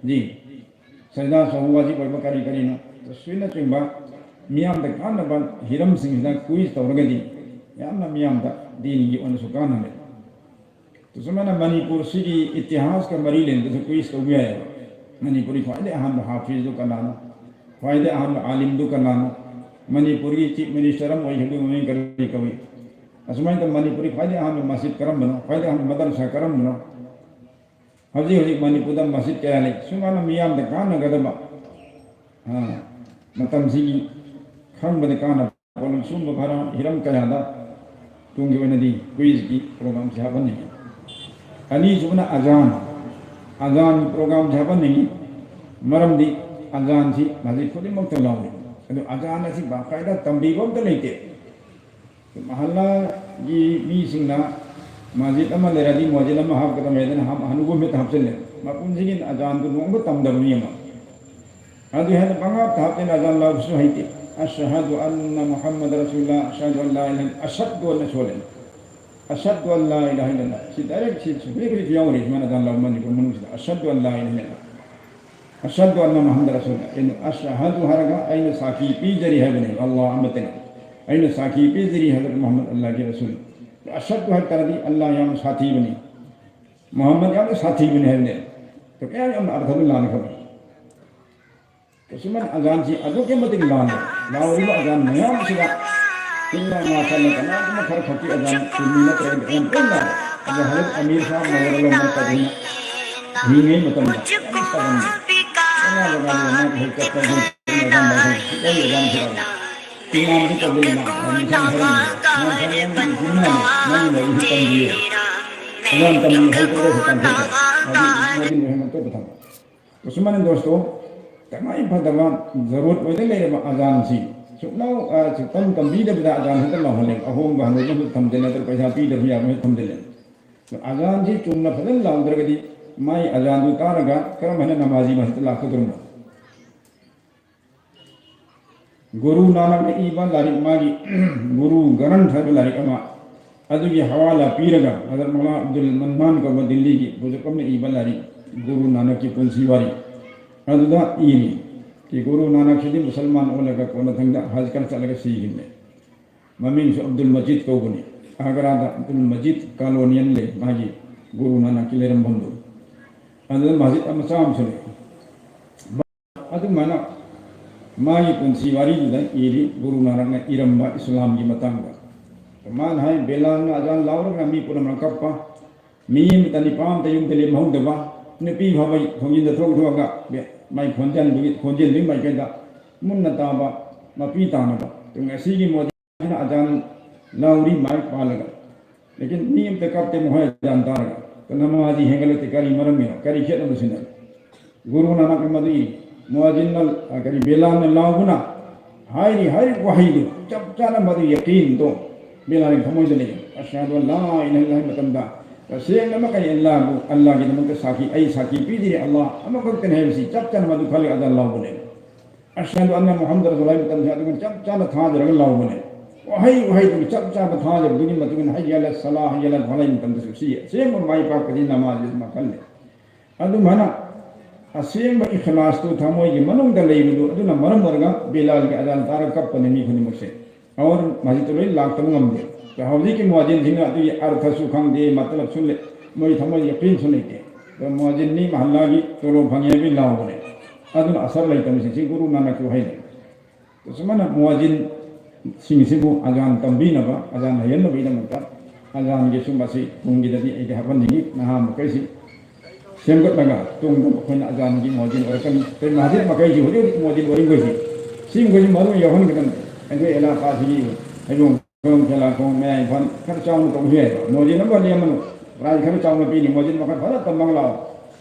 ꯖꯤ, ꯁꯖꯗꯥ ꯁꯍꯨ ꯋꯥꯖꯤꯕ ꯑꯣꯏꯕ ꯀꯔꯤ ꯀꯔꯤꯅꯣ? ꯑꯁꯤꯅꯆꯤꯡꯕ ꯃꯤꯌꯥꯝꯗ ꯀꯥꯟꯅꯕ ꯍꯤꯔꯝꯁꯤꯡꯁꯤꯗ ꯀꯨꯏꯖ ꯇꯧꯔꯒꯗꯤ ꯌꯥꯝꯅ ꯃꯤꯌꯥꯝꯗ ꯗꯤꯟꯒꯤ ꯑꯣꯏꯅꯁꯨ ꯀꯥꯟꯅꯔꯦ꯫ ꯁꯨꯃꯥꯏꯅ ꯃꯅꯤꯄꯨꯔꯁꯤꯒꯤ ꯏꯇꯤꯍꯥꯁꯀ ꯃꯔꯤ ꯂꯩꯅꯕꯁꯨ ꯀꯨꯏꯖ ꯇꯧꯕ ꯌꯥꯏꯑꯕ꯫ ꯃꯅꯤꯄꯨꯔꯒꯤ ꯈ꯭ꯋꯥꯏꯗꯒꯤ ꯑꯍꯥꯟꯕ ꯍꯥꯐꯤꯖꯗꯨ ꯀꯅꯥꯅꯣ? ꯈ꯭ꯋꯥꯏꯗꯒꯤ ꯑꯍꯥꯟꯕ ꯑꯥꯂꯤꯝꯗꯨ ꯀꯅꯥꯅꯣ? ꯃꯅꯤꯄꯨꯔꯒꯤ ꯆꯤꯐ ꯃꯤꯅꯤꯁꯇꯔ ꯑꯃ ꯑꯣꯏꯈꯤꯕꯗꯨꯒꯤ ꯃꯃꯤꯡ ꯀꯔꯤ ꯀꯧꯏ? ꯑꯁꯨꯃꯥꯏꯅ ꯇꯧꯅ ꯃꯅꯤꯄꯨꯔꯒꯤ ꯈ꯭ꯋꯥꯏꯗꯒꯤ ꯑꯍꯥꯟꯕ ꯃꯁꯖꯤꯗ ꯀꯔꯝꯕꯅꯣ? ꯈ꯭ꯋꯥꯏꯗꯒꯤ ꯑꯍꯥꯟꯕ ꯃꯗꯔꯁꯥ ꯀꯔꯝꯕꯅꯣ? ꯍꯧꯖꯤꯛ ꯍꯧꯖꯤꯛ ꯃꯅꯤꯄꯨꯔꯗ ꯃꯁꯖꯤꯗ ꯀꯌꯥ ꯂꯩ? ꯁꯨꯃꯥꯏꯅ ꯃꯤꯌꯥꯝꯗ ꯀꯥꯟꯅꯒꯗꯕ, ꯑ, ꯃꯇꯝꯁꯤꯒꯤ ꯈꯪꯕꯗ ꯀꯥꯟꯅꯕ ꯄꯣꯠꯂꯝ ꯁꯨꯝꯕ ꯈꯔ ꯍꯤꯔꯝ ꯀꯌꯥꯗ ꯇꯨꯡꯒꯤ ꯑꯣꯏꯅꯗꯤ ꯀꯨꯏꯖꯀꯤ ꯄ꯭ꯔꯣꯒ꯭ꯔꯥꯝꯁꯦ ꯍꯥꯞꯍꯟꯅꯤꯡꯉꯤ꯫ ꯑꯅꯤꯁꯨꯕꯅ ꯑꯖꯥꯟ, ꯑꯖꯥꯟꯒꯤ ꯄ꯭ꯔꯣꯒ꯭ꯔꯥꯝꯁꯦ ꯍꯥꯞꯍꯟꯅꯤꯡꯉꯤ꯫ ꯃꯔꯝꯗꯤ ꯑꯖꯥꯟꯁꯤ ꯃꯁꯖꯤꯗ ꯈꯨꯗꯤꯡꯃꯛꯇ ꯌꯥꯎꯔꯤ꯫ ꯑꯗꯨ ꯑꯖꯥꯟ ꯑꯁꯤ ꯕꯥꯀꯥꯏꯗ ꯇꯝꯕꯤꯕ ꯑꯝꯇ ꯂꯩꯇꯦ꯫ ꯃꯍꯜꯂꯥꯒꯤ ꯃꯤꯁꯤꯡꯅ ꯃꯁꯖꯤꯗ ꯑꯃ ꯂꯩꯔꯗꯤ ꯃꯁꯖꯤꯗ ꯑꯃ ꯍꯥꯞꯀꯗꯕꯅꯤ ꯍꯥꯏꯗꯅ ꯍꯥꯞ-, ꯍꯅꯨꯕ ꯑꯃ ꯍꯦꯛꯇ ꯍꯥꯞꯆꯤꯜꯂꯦ꯫ ꯃꯄꯨꯟꯁꯤꯒꯤ ꯑꯖꯥꯟꯗꯨ ꯅꯣꯡꯃ ꯇꯝꯗꯕ ꯃꯤ ꯑꯃ꯫ ꯑꯗꯨ ꯍꯦꯟꯅ ꯄꯪꯍꯥꯞꯇ ꯍꯥꯞꯇꯅ ꯑꯖꯥꯟ ꯂꯥꯎꯕꯁꯨ ꯍꯩꯇꯦ꯫ "ꯑꯁꯍꯗꯨ ꯑꯟꯅ ꯃꯨꯍꯝꯃꯗ ꯔꯁꯨꯜꯂꯥ, ꯑꯁꯍꯗꯨ ꯑꯟ ꯂꯥ ꯏꯂꯥꯍ ꯏꯜꯂ-," ꯑꯁꯍꯗꯨ ꯑꯅ ꯁꯣꯜꯂꯦ꯫ "ꯑꯁꯍꯗꯨ ꯑꯟ ꯂꯥ ꯏꯂꯥꯍ ꯏꯜꯂꯜꯂꯥ꯫" ꯁꯤ ꯗꯥꯏꯔꯦꯛ ꯁꯤ ꯍꯧꯖꯤꯛ ꯍꯧꯖꯤꯛ ꯌꯥꯎꯔꯤ ꯁꯨꯃꯥꯏꯅ ꯑꯖꯥꯟ ꯂꯥꯎꯕ ꯃꯅꯤꯄꯨꯔ ꯃꯅꯨꯡꯁꯤꯗ꯫ "ꯑꯁꯍꯗꯨ ꯑꯟ ꯂꯥ ꯏꯂꯥꯍ ꯏꯜꯂꯜꯂꯥ꯫ ꯑꯁꯍꯗꯨ ꯑꯟꯅ ꯃꯨꯍꯝꯃꯗ ꯔꯁꯨꯜꯂꯥ꯫" ꯑꯩꯅ ꯑꯁꯍꯗꯨ ꯍꯥꯏꯔꯒ ꯑꯩꯅ ꯁꯥꯈꯤ ꯄꯤꯖꯔꯤ ꯍꯥꯏꯕꯅꯦ, ꯑꯜꯂꯥꯍ ꯑꯃꯠꯇꯅꯤ꯫ ꯑꯩꯅ ꯁꯥꯈꯤ ꯄꯤꯖꯔꯤ ꯍꯥꯏꯕ ꯃꯨꯍꯝꯃꯗ ꯑꯜꯂꯥꯍꯒꯤ ꯔꯁꯨꯜ꯫ ꯑꯁꯍꯗꯨ ꯍꯥꯏ ꯇꯥꯔꯗꯤ ꯑꯜꯂꯥꯍ ꯌꯥꯝꯅ ꯁꯥꯊꯤꯕꯅꯤ, ꯃꯨꯍꯝꯃꯗ ꯌꯥꯝꯅ ꯁꯥꯊꯤꯕꯅꯤ ꯍꯥꯏꯕꯅꯦ꯫ ꯀꯌꯥ ꯌꯥꯝꯅ ꯑꯔꯊꯗꯨ ꯂꯥꯟꯈ꯭ꯔꯕꯅꯤ꯫ ꯀꯁꯨꯃꯟ ꯑꯖꯥꯟꯁꯤ ꯑꯗꯨꯛꯀꯤ ꯃꯇꯤꯛ ꯂꯥꯟꯂꯦ꯫ ꯂꯥꯎꯔꯤꯕ ꯑꯖꯥꯟ ꯃꯌꯥꯝꯁꯤꯗ ꯏꯟꯅ ꯃꯥꯁꯜꯂ ꯀꯅꯥꯒꯨꯝꯕ ꯈꯔ ꯈꯛꯀꯤ ꯑꯖꯥꯟ ꯆꯨꯝꯃꯤ ꯅꯠꯇ꯭ꯔꯒꯗꯤ ꯑꯌꯥꯝꯕ ꯂꯣꯏ ꯂꯥꯜꯂꯦ꯫ ꯑꯗꯣ ꯍꯧꯖꯤꯛ ꯑꯃꯤꯔ ꯁꯥꯍ ꯃꯣꯍꯔ ꯂꯣꯝꯕ ꯀꯗꯨꯅ ꯍꯤꯡꯉꯤꯉꯩ ꯃꯇꯝꯗ ꯌꯥꯝ ꯇꯧꯔꯝꯃꯤ꯫ ꯀꯅꯥꯒ ꯀꯅꯥꯒ ꯃꯥꯒꯤ ꯍꯦꯛ ꯆꯠꯄ ꯍꯦꯛ ꯑꯖꯥꯟ ꯃꯌꯥꯝ ꯁꯤꯗ ꯑꯩ ꯑꯖꯥꯟ ꯁꯤꯗ ꯏꯃꯥꯝꯗꯤ ꯇꯧꯗꯦ ꯏꯃꯥꯝ꯫ ꯃꯥꯝ ꯁꯥꯍ ꯍꯥꯏꯔꯝꯃꯤ꯫ ꯃꯥꯝ ꯁꯥꯍ ꯍꯥꯏꯔꯝꯃꯤ꯫ ꯏꯃꯥꯝ ꯅꯪꯒꯤ ꯂꯥꯏꯔꯤꯛꯁꯤ ꯇꯝꯕꯤꯌꯨ꯫ ꯑꯖꯥꯟ ꯇꯝꯕꯤꯌꯨ ꯍꯩꯇ꯭ꯔꯒꯁꯨ ꯇꯝꯊꯣꯛꯈ꯭ꯔꯣ꯫ ꯃꯗꯨ, ꯃꯗꯨ ꯂꯣꯏꯅ ꯑꯇꯣꯞꯄ ꯊꯝꯃꯣ꯫ ꯀꯁꯨꯃꯟ ꯗꯣꯁꯇꯣ, ꯇꯉꯥꯏ ꯐꯗꯕ ꯖꯔꯨꯔꯠ ꯑꯣꯏꯅ ꯂꯩꯔꯕ ꯑꯖꯥꯟꯁꯤ ꯁꯨꯛꯂꯥꯎ, ꯑ, ꯁꯨꯛꯇꯝ ꯇꯝꯕꯤꯗꯕꯗ ꯑꯖꯥꯟ ꯍꯦꯛꯇ ꯂꯥꯎꯍꯜꯂꯦ꯫ ꯑꯍꯣꯡꯕ ꯍꯟꯗꯣꯛꯅꯕ ꯊꯝꯖꯤꯜꯂꯦ, ꯅꯠꯇ꯭ꯔꯒ ꯄꯩꯁꯥ ꯄꯤꯗꯕ ꯌꯥꯕ ꯍꯦꯛ ꯊꯝꯖꯤꯜꯂꯦ꯫ ꯑꯖꯥꯟꯁꯤ ꯆꯨꯝꯅ ꯐꯖꯅ ꯂꯥꯎꯗ꯭ꯔꯒꯗꯤ ꯃꯥꯏ ꯑꯖꯥꯟꯗꯨ ꯇꯥꯔꯒ ꯀꯔꯝ ꯍꯥꯏꯅ ꯅꯃꯥꯖꯤ ꯃꯁꯖꯤꯗꯇ ꯂꯥꯛꯀꯗꯧꯔꯤꯅꯣ? ꯒꯨꯔꯨ ꯅꯥꯅꯛꯅ ꯏꯕ ꯂꯥꯏꯔꯤꯛ, ꯃꯥꯒꯤ ꯒꯨꯔꯨ ꯒ꯭ꯔꯟꯊ ꯍꯥꯏꯕ ꯂꯥꯏꯔꯤꯛ ꯑꯃ, ꯑꯗꯨꯒꯤ ꯍꯋꯥꯂꯥ ꯄꯤꯔꯒ ꯍꯖꯔꯠ ꯃꯧꯂꯥ ꯑꯕꯗꯨꯜ ꯃꯟꯅꯥꯟ ꯀꯧꯕ ꯗꯤꯜꯂꯤꯒꯤ ꯕꯨꯖꯨꯔꯒ ꯑꯃꯅ ꯏꯕ ꯂꯥꯏꯔꯤꯛ ꯒꯨꯔꯨ ꯅꯥꯅꯛꯀꯤ ꯄꯨꯟꯁꯤ ꯋꯥꯔꯤ ꯑꯗꯨꯗ ꯏꯔꯤ꯫ ꯀꯤ ꯒꯨꯔꯨ ꯅꯥꯅꯛꯁꯤꯗꯤ ꯃꯨꯁꯜꯃꯥꯟ ꯑꯣꯜꯂꯒ ꯀꯣꯟꯅꯊꯪꯗ ꯍꯖ ꯀꯟ ꯆꯠꯂꯒ ꯁꯤꯈꯤꯕꯅꯦ꯫ ꯃꯃꯤꯡꯁꯨ ꯑꯕꯗꯨꯜ ꯃꯖꯤꯗ ꯀꯧꯕꯅꯤ꯫ ꯑꯒ꯭ꯔꯥꯗ ꯑꯕꯗꯨꯜ ꯃꯖꯤꯗ ꯀꯥꯂꯣꯅꯤ ꯑꯃ ꯂꯩ, ꯃꯥꯒꯤ ꯒꯨꯔꯨ ꯅꯥꯅꯛꯀꯤ ꯂꯩꯔꯝꯐꯝꯗꯨ꯫ ꯑꯗꯨꯗ ꯃꯁꯖꯤꯗ ꯃꯆꯥ ꯑꯃꯁꯨ ꯂꯩ꯫ ꯑꯗꯨꯃꯥꯏꯅ ꯃꯥꯒꯤ ꯄꯨꯟꯁꯤ ꯋꯥꯔꯤꯗꯨꯗ ꯏꯔꯤ, ꯒꯨꯔꯨ ꯅꯥꯅꯛꯅ ꯏꯔꯝꯕ ꯏꯁꯂꯥꯝꯒꯤ ꯃꯇꯥꯡꯗ꯫ ꯃꯥꯅ ꯍꯥꯏ, ꯕꯦꯂꯥꯜꯅ ꯑꯖꯥꯟ ꯂꯥꯎꯔꯒ ꯃꯤ ꯄꯨꯝꯅꯃꯛ ꯀꯞꯄ, ꯃꯤ ꯑꯃꯇ, ꯅꯤꯄꯥ ꯑꯃꯇ ꯌꯨꯝꯗ ꯂꯦꯝꯍꯧꯗꯕ, ꯅꯨꯄꯤ ꯐꯥꯎꯕ ꯊꯣꯡꯖꯤꯟꯗ ꯊꯣꯛꯊꯣꯛꯑꯒ ꯃꯥꯏ ꯈꯣꯟꯖꯦꯜꯗꯨꯒꯤ, ꯈꯣꯟꯖꯦꯜꯗꯨꯒꯤ ꯃꯥꯏꯀꯩꯗ ꯃꯨꯟꯅ ꯇꯥꯕ, ꯃꯄꯤ ꯇꯥꯅꯕ꯫ ꯇꯨꯡ ꯑꯁꯤꯒꯤ ꯃꯣꯗꯤꯅ ꯑꯖꯥꯟ ꯂꯥꯎꯔꯤ ꯃꯥꯏ ꯄꯥꯜꯂꯒ꯫ ꯂꯦꯀꯤꯟ ꯃꯤ ꯑꯃꯇ ꯀꯞꯇꯦ ꯃꯈꯣꯏ ꯑꯖꯥꯟ ꯇꯥꯔꯒ꯫ ꯅꯃꯥꯖꯤ ꯍꯦꯟꯒꯠꯂꯛꯇꯦ, ꯀꯔꯤ ꯃꯔꯝꯒꯤꯅꯣ? ꯀꯔꯤ ꯈꯦꯠꯅꯕꯁꯤꯅ? ꯒꯨꯔꯨ ꯅꯥꯅꯛꯅ ꯃꯗꯨ ꯏꯔꯤ꯫ ꯃꯨꯑꯖꯤꯟꯅ, ꯑ, ꯀꯔꯤ, ꯕꯦꯂꯥꯜꯅ ꯂꯥꯎꯕꯅ ꯍꯥꯏꯔꯤ, ꯍꯥꯏꯔꯤꯕ ꯋꯥꯍꯩꯗꯨ ꯆꯞ ꯆꯥꯅ ꯃꯗꯨ ꯌꯀꯤꯟꯗꯣ ꯕꯦꯂꯥꯜꯒꯤ ꯊꯃꯣꯏꯗ ꯂꯩ꯫ "ꯑꯁꯍꯗꯨ ꯑꯜ ꯂꯥ ꯏꯂꯥꯍ ꯏꯜꯂꯜꯂꯥꯍ" ꯍꯥꯏ ꯃꯇꯝꯗ ꯇꯁꯦꯡꯅꯃꯛ ꯑꯩ ꯑꯜꯂꯥꯍꯕꯨ, ꯑꯜꯂꯥꯍꯒꯤꯗꯃꯛꯇ ꯁꯥꯈꯤ, ꯑꯩ ꯁꯥꯈꯤ ꯄꯤꯗ꯭ꯔꯤ, ꯑꯜꯂꯥꯍ ꯑꯃꯈꯛꯇꯅꯤ ꯍꯥꯏꯕꯁꯤ ꯆꯞ ꯆꯥꯅ ꯃꯗꯨ ꯈꯜꯂꯒ ꯑꯖꯥꯟ ꯂꯥꯎꯕꯅꯦ꯫ "ꯑꯁꯍꯗꯨ ꯑꯟꯅ ꯃꯨꯍꯝꯃꯗ ꯔꯁꯨꯂꯨꯜꯂꯥꯍ" ꯍꯥꯏ ꯃꯇꯝꯗ ꯑꯗꯨꯒ ꯆꯞ ꯆꯥꯅ ꯊꯥꯖꯔꯒ ꯂꯥꯎꯕꯅꯦ꯫ ꯋꯥꯍꯩ ꯋꯥꯍꯩꯗꯨꯒꯤ ꯆꯞ ꯆꯥꯕ ꯊꯥꯖꯕꯗꯨꯒꯤ ꯃꯇꯨꯡ ꯏꯟꯅ "ꯍꯩꯌꯥ ꯑꯂ ꯁꯂꯥ, ꯍꯩꯌꯥ ꯑꯂ ꯐꯂꯥꯍ" ꯍꯥꯏ ꯃꯇꯝꯗꯁꯨ ꯁꯤ ꯑꯁꯦꯡꯕ ꯃꯥꯏ ꯄꯥꯛꯄꯗꯤ ꯅꯃꯥꯖ ꯑꯗꯨꯃꯛ ꯈꯜꯂꯦ꯫ ꯑꯗꯨꯃꯥꯏꯅ ꯑꯁꯦꯡꯕ ꯏꯈꯂꯥꯁꯇꯨ ꯊꯃꯣꯏꯒꯤ ꯃꯅꯨꯡꯗ ꯂꯩꯕꯗꯨ ꯑꯗꯨꯅ ꯃꯔꯝ ꯑꯣꯏꯔꯒ ꯕꯤꯂꯥꯜꯒꯤ ꯑꯖꯥꯟ ꯇꯥꯔꯒ ꯀꯞꯄꯅꯤ ꯃꯤ ꯈꯨꯗꯤꯡꯃꯛꯁꯦ꯫ ꯑꯋꯥꯔ ꯃꯁꯖꯤꯗꯇ ꯂꯣꯏ ꯂꯥꯛꯇꯕ ꯉꯝꯗꯦ꯫ ꯍꯧꯖꯤꯛꯀꯤ ꯃꯨꯑꯖꯤꯟꯁꯤꯡꯅ ꯑꯗꯨꯒꯤ ꯑꯔꯊꯁꯨ ꯈꯪꯗꯦ, ꯃꯇꯂꯕꯁꯨ ꯂꯩ, ꯃꯣꯏ ꯊꯃꯣꯏꯒꯤ ꯌꯀꯤꯟꯁꯨ ꯂꯩꯇꯦ꯫ ꯑꯗꯣ ꯃꯨꯑꯖꯤꯟ ꯃꯤ ꯃꯍꯜꯂꯥꯒꯤ ꯇꯣꯂꯣꯞ ꯐꯪꯉꯦ ꯍꯥꯏꯕꯒꯤ ꯂꯥꯎꯕꯅꯦ꯫ ꯑꯗꯨꯅ ꯑꯁꯔ ꯂꯩꯇꯕꯁꯤꯡꯁꯤ ꯒꯨꯔꯨ ꯅꯥꯅꯛꯀꯤ ꯋꯥꯍꯩꯅꯤ꯫ ꯁꯨꯃꯥꯏꯅ ꯃꯨꯑꯖꯤꯟꯁꯤꯡꯁꯤꯕꯨ ꯑꯖꯥꯟ ꯇꯝꯕꯤꯅꯕ, ꯑꯖꯥꯟ ꯍꯩꯍꯟꯅꯕꯒꯤꯗꯃꯛꯇ ꯑꯖꯥꯟꯒꯤꯁꯨ ꯃꯁꯤ ꯇꯨꯡꯒꯤꯗꯗꯤ ꯑꯩꯗꯤ ꯍꯥꯞꯍꯟꯅꯤꯡꯉꯤ꯫ ꯅꯍꯥ ꯃꯈꯩꯁꯤ ꯁꯦꯝꯒꯠꯂꯒ ꯇꯨꯡꯗ ꯃꯈꯣꯏꯅ ꯑꯖꯥꯟꯒꯤ ꯃꯨꯑꯖꯤꯟ ꯑꯣꯏꯔꯛꯀꯅꯤ꯫ ꯑꯩꯈꯣꯏ ꯃꯁꯖꯤꯗ ꯃꯈꯩꯁꯤ ꯍꯧꯖꯤꯛ ꯍꯧꯖꯤꯛ ꯃꯨꯑꯖꯤꯟ ꯑꯣꯏꯔꯤꯕꯁꯤ ꯁꯤ ꯃꯈꯣꯏꯁꯤ ꯃꯔꯨ ꯌꯥꯎꯍꯟꯒꯗꯕꯅꯤ꯫ ꯑꯩꯈꯣꯏ ꯏꯂꯥꯀꯥꯁꯤꯒꯤ ꯍꯩꯕꯣꯡ ꯈꯣꯡ, ꯈꯦꯂꯥꯈꯣꯡ, ꯃꯌꯥꯏ ꯏꯝꯐꯥꯜ ꯈꯔ ꯆꯥꯎꯅ ꯇꯧꯕꯁꯨ ꯌꯥꯏꯕ꯫ ꯃꯨꯑꯖꯤꯟ ꯑꯃ ꯂꯦꯝꯃꯅꯨ, ꯄ꯭ꯔꯥꯏꯖ ꯈꯔ ꯆꯥꯎꯅ ꯄꯤꯅꯤ꯫ ꯃꯨꯑꯖꯤꯟ ꯃꯈꯜ ꯐꯖꯅ ꯇꯝꯃꯒ ꯂꯥꯛꯑꯣ꯫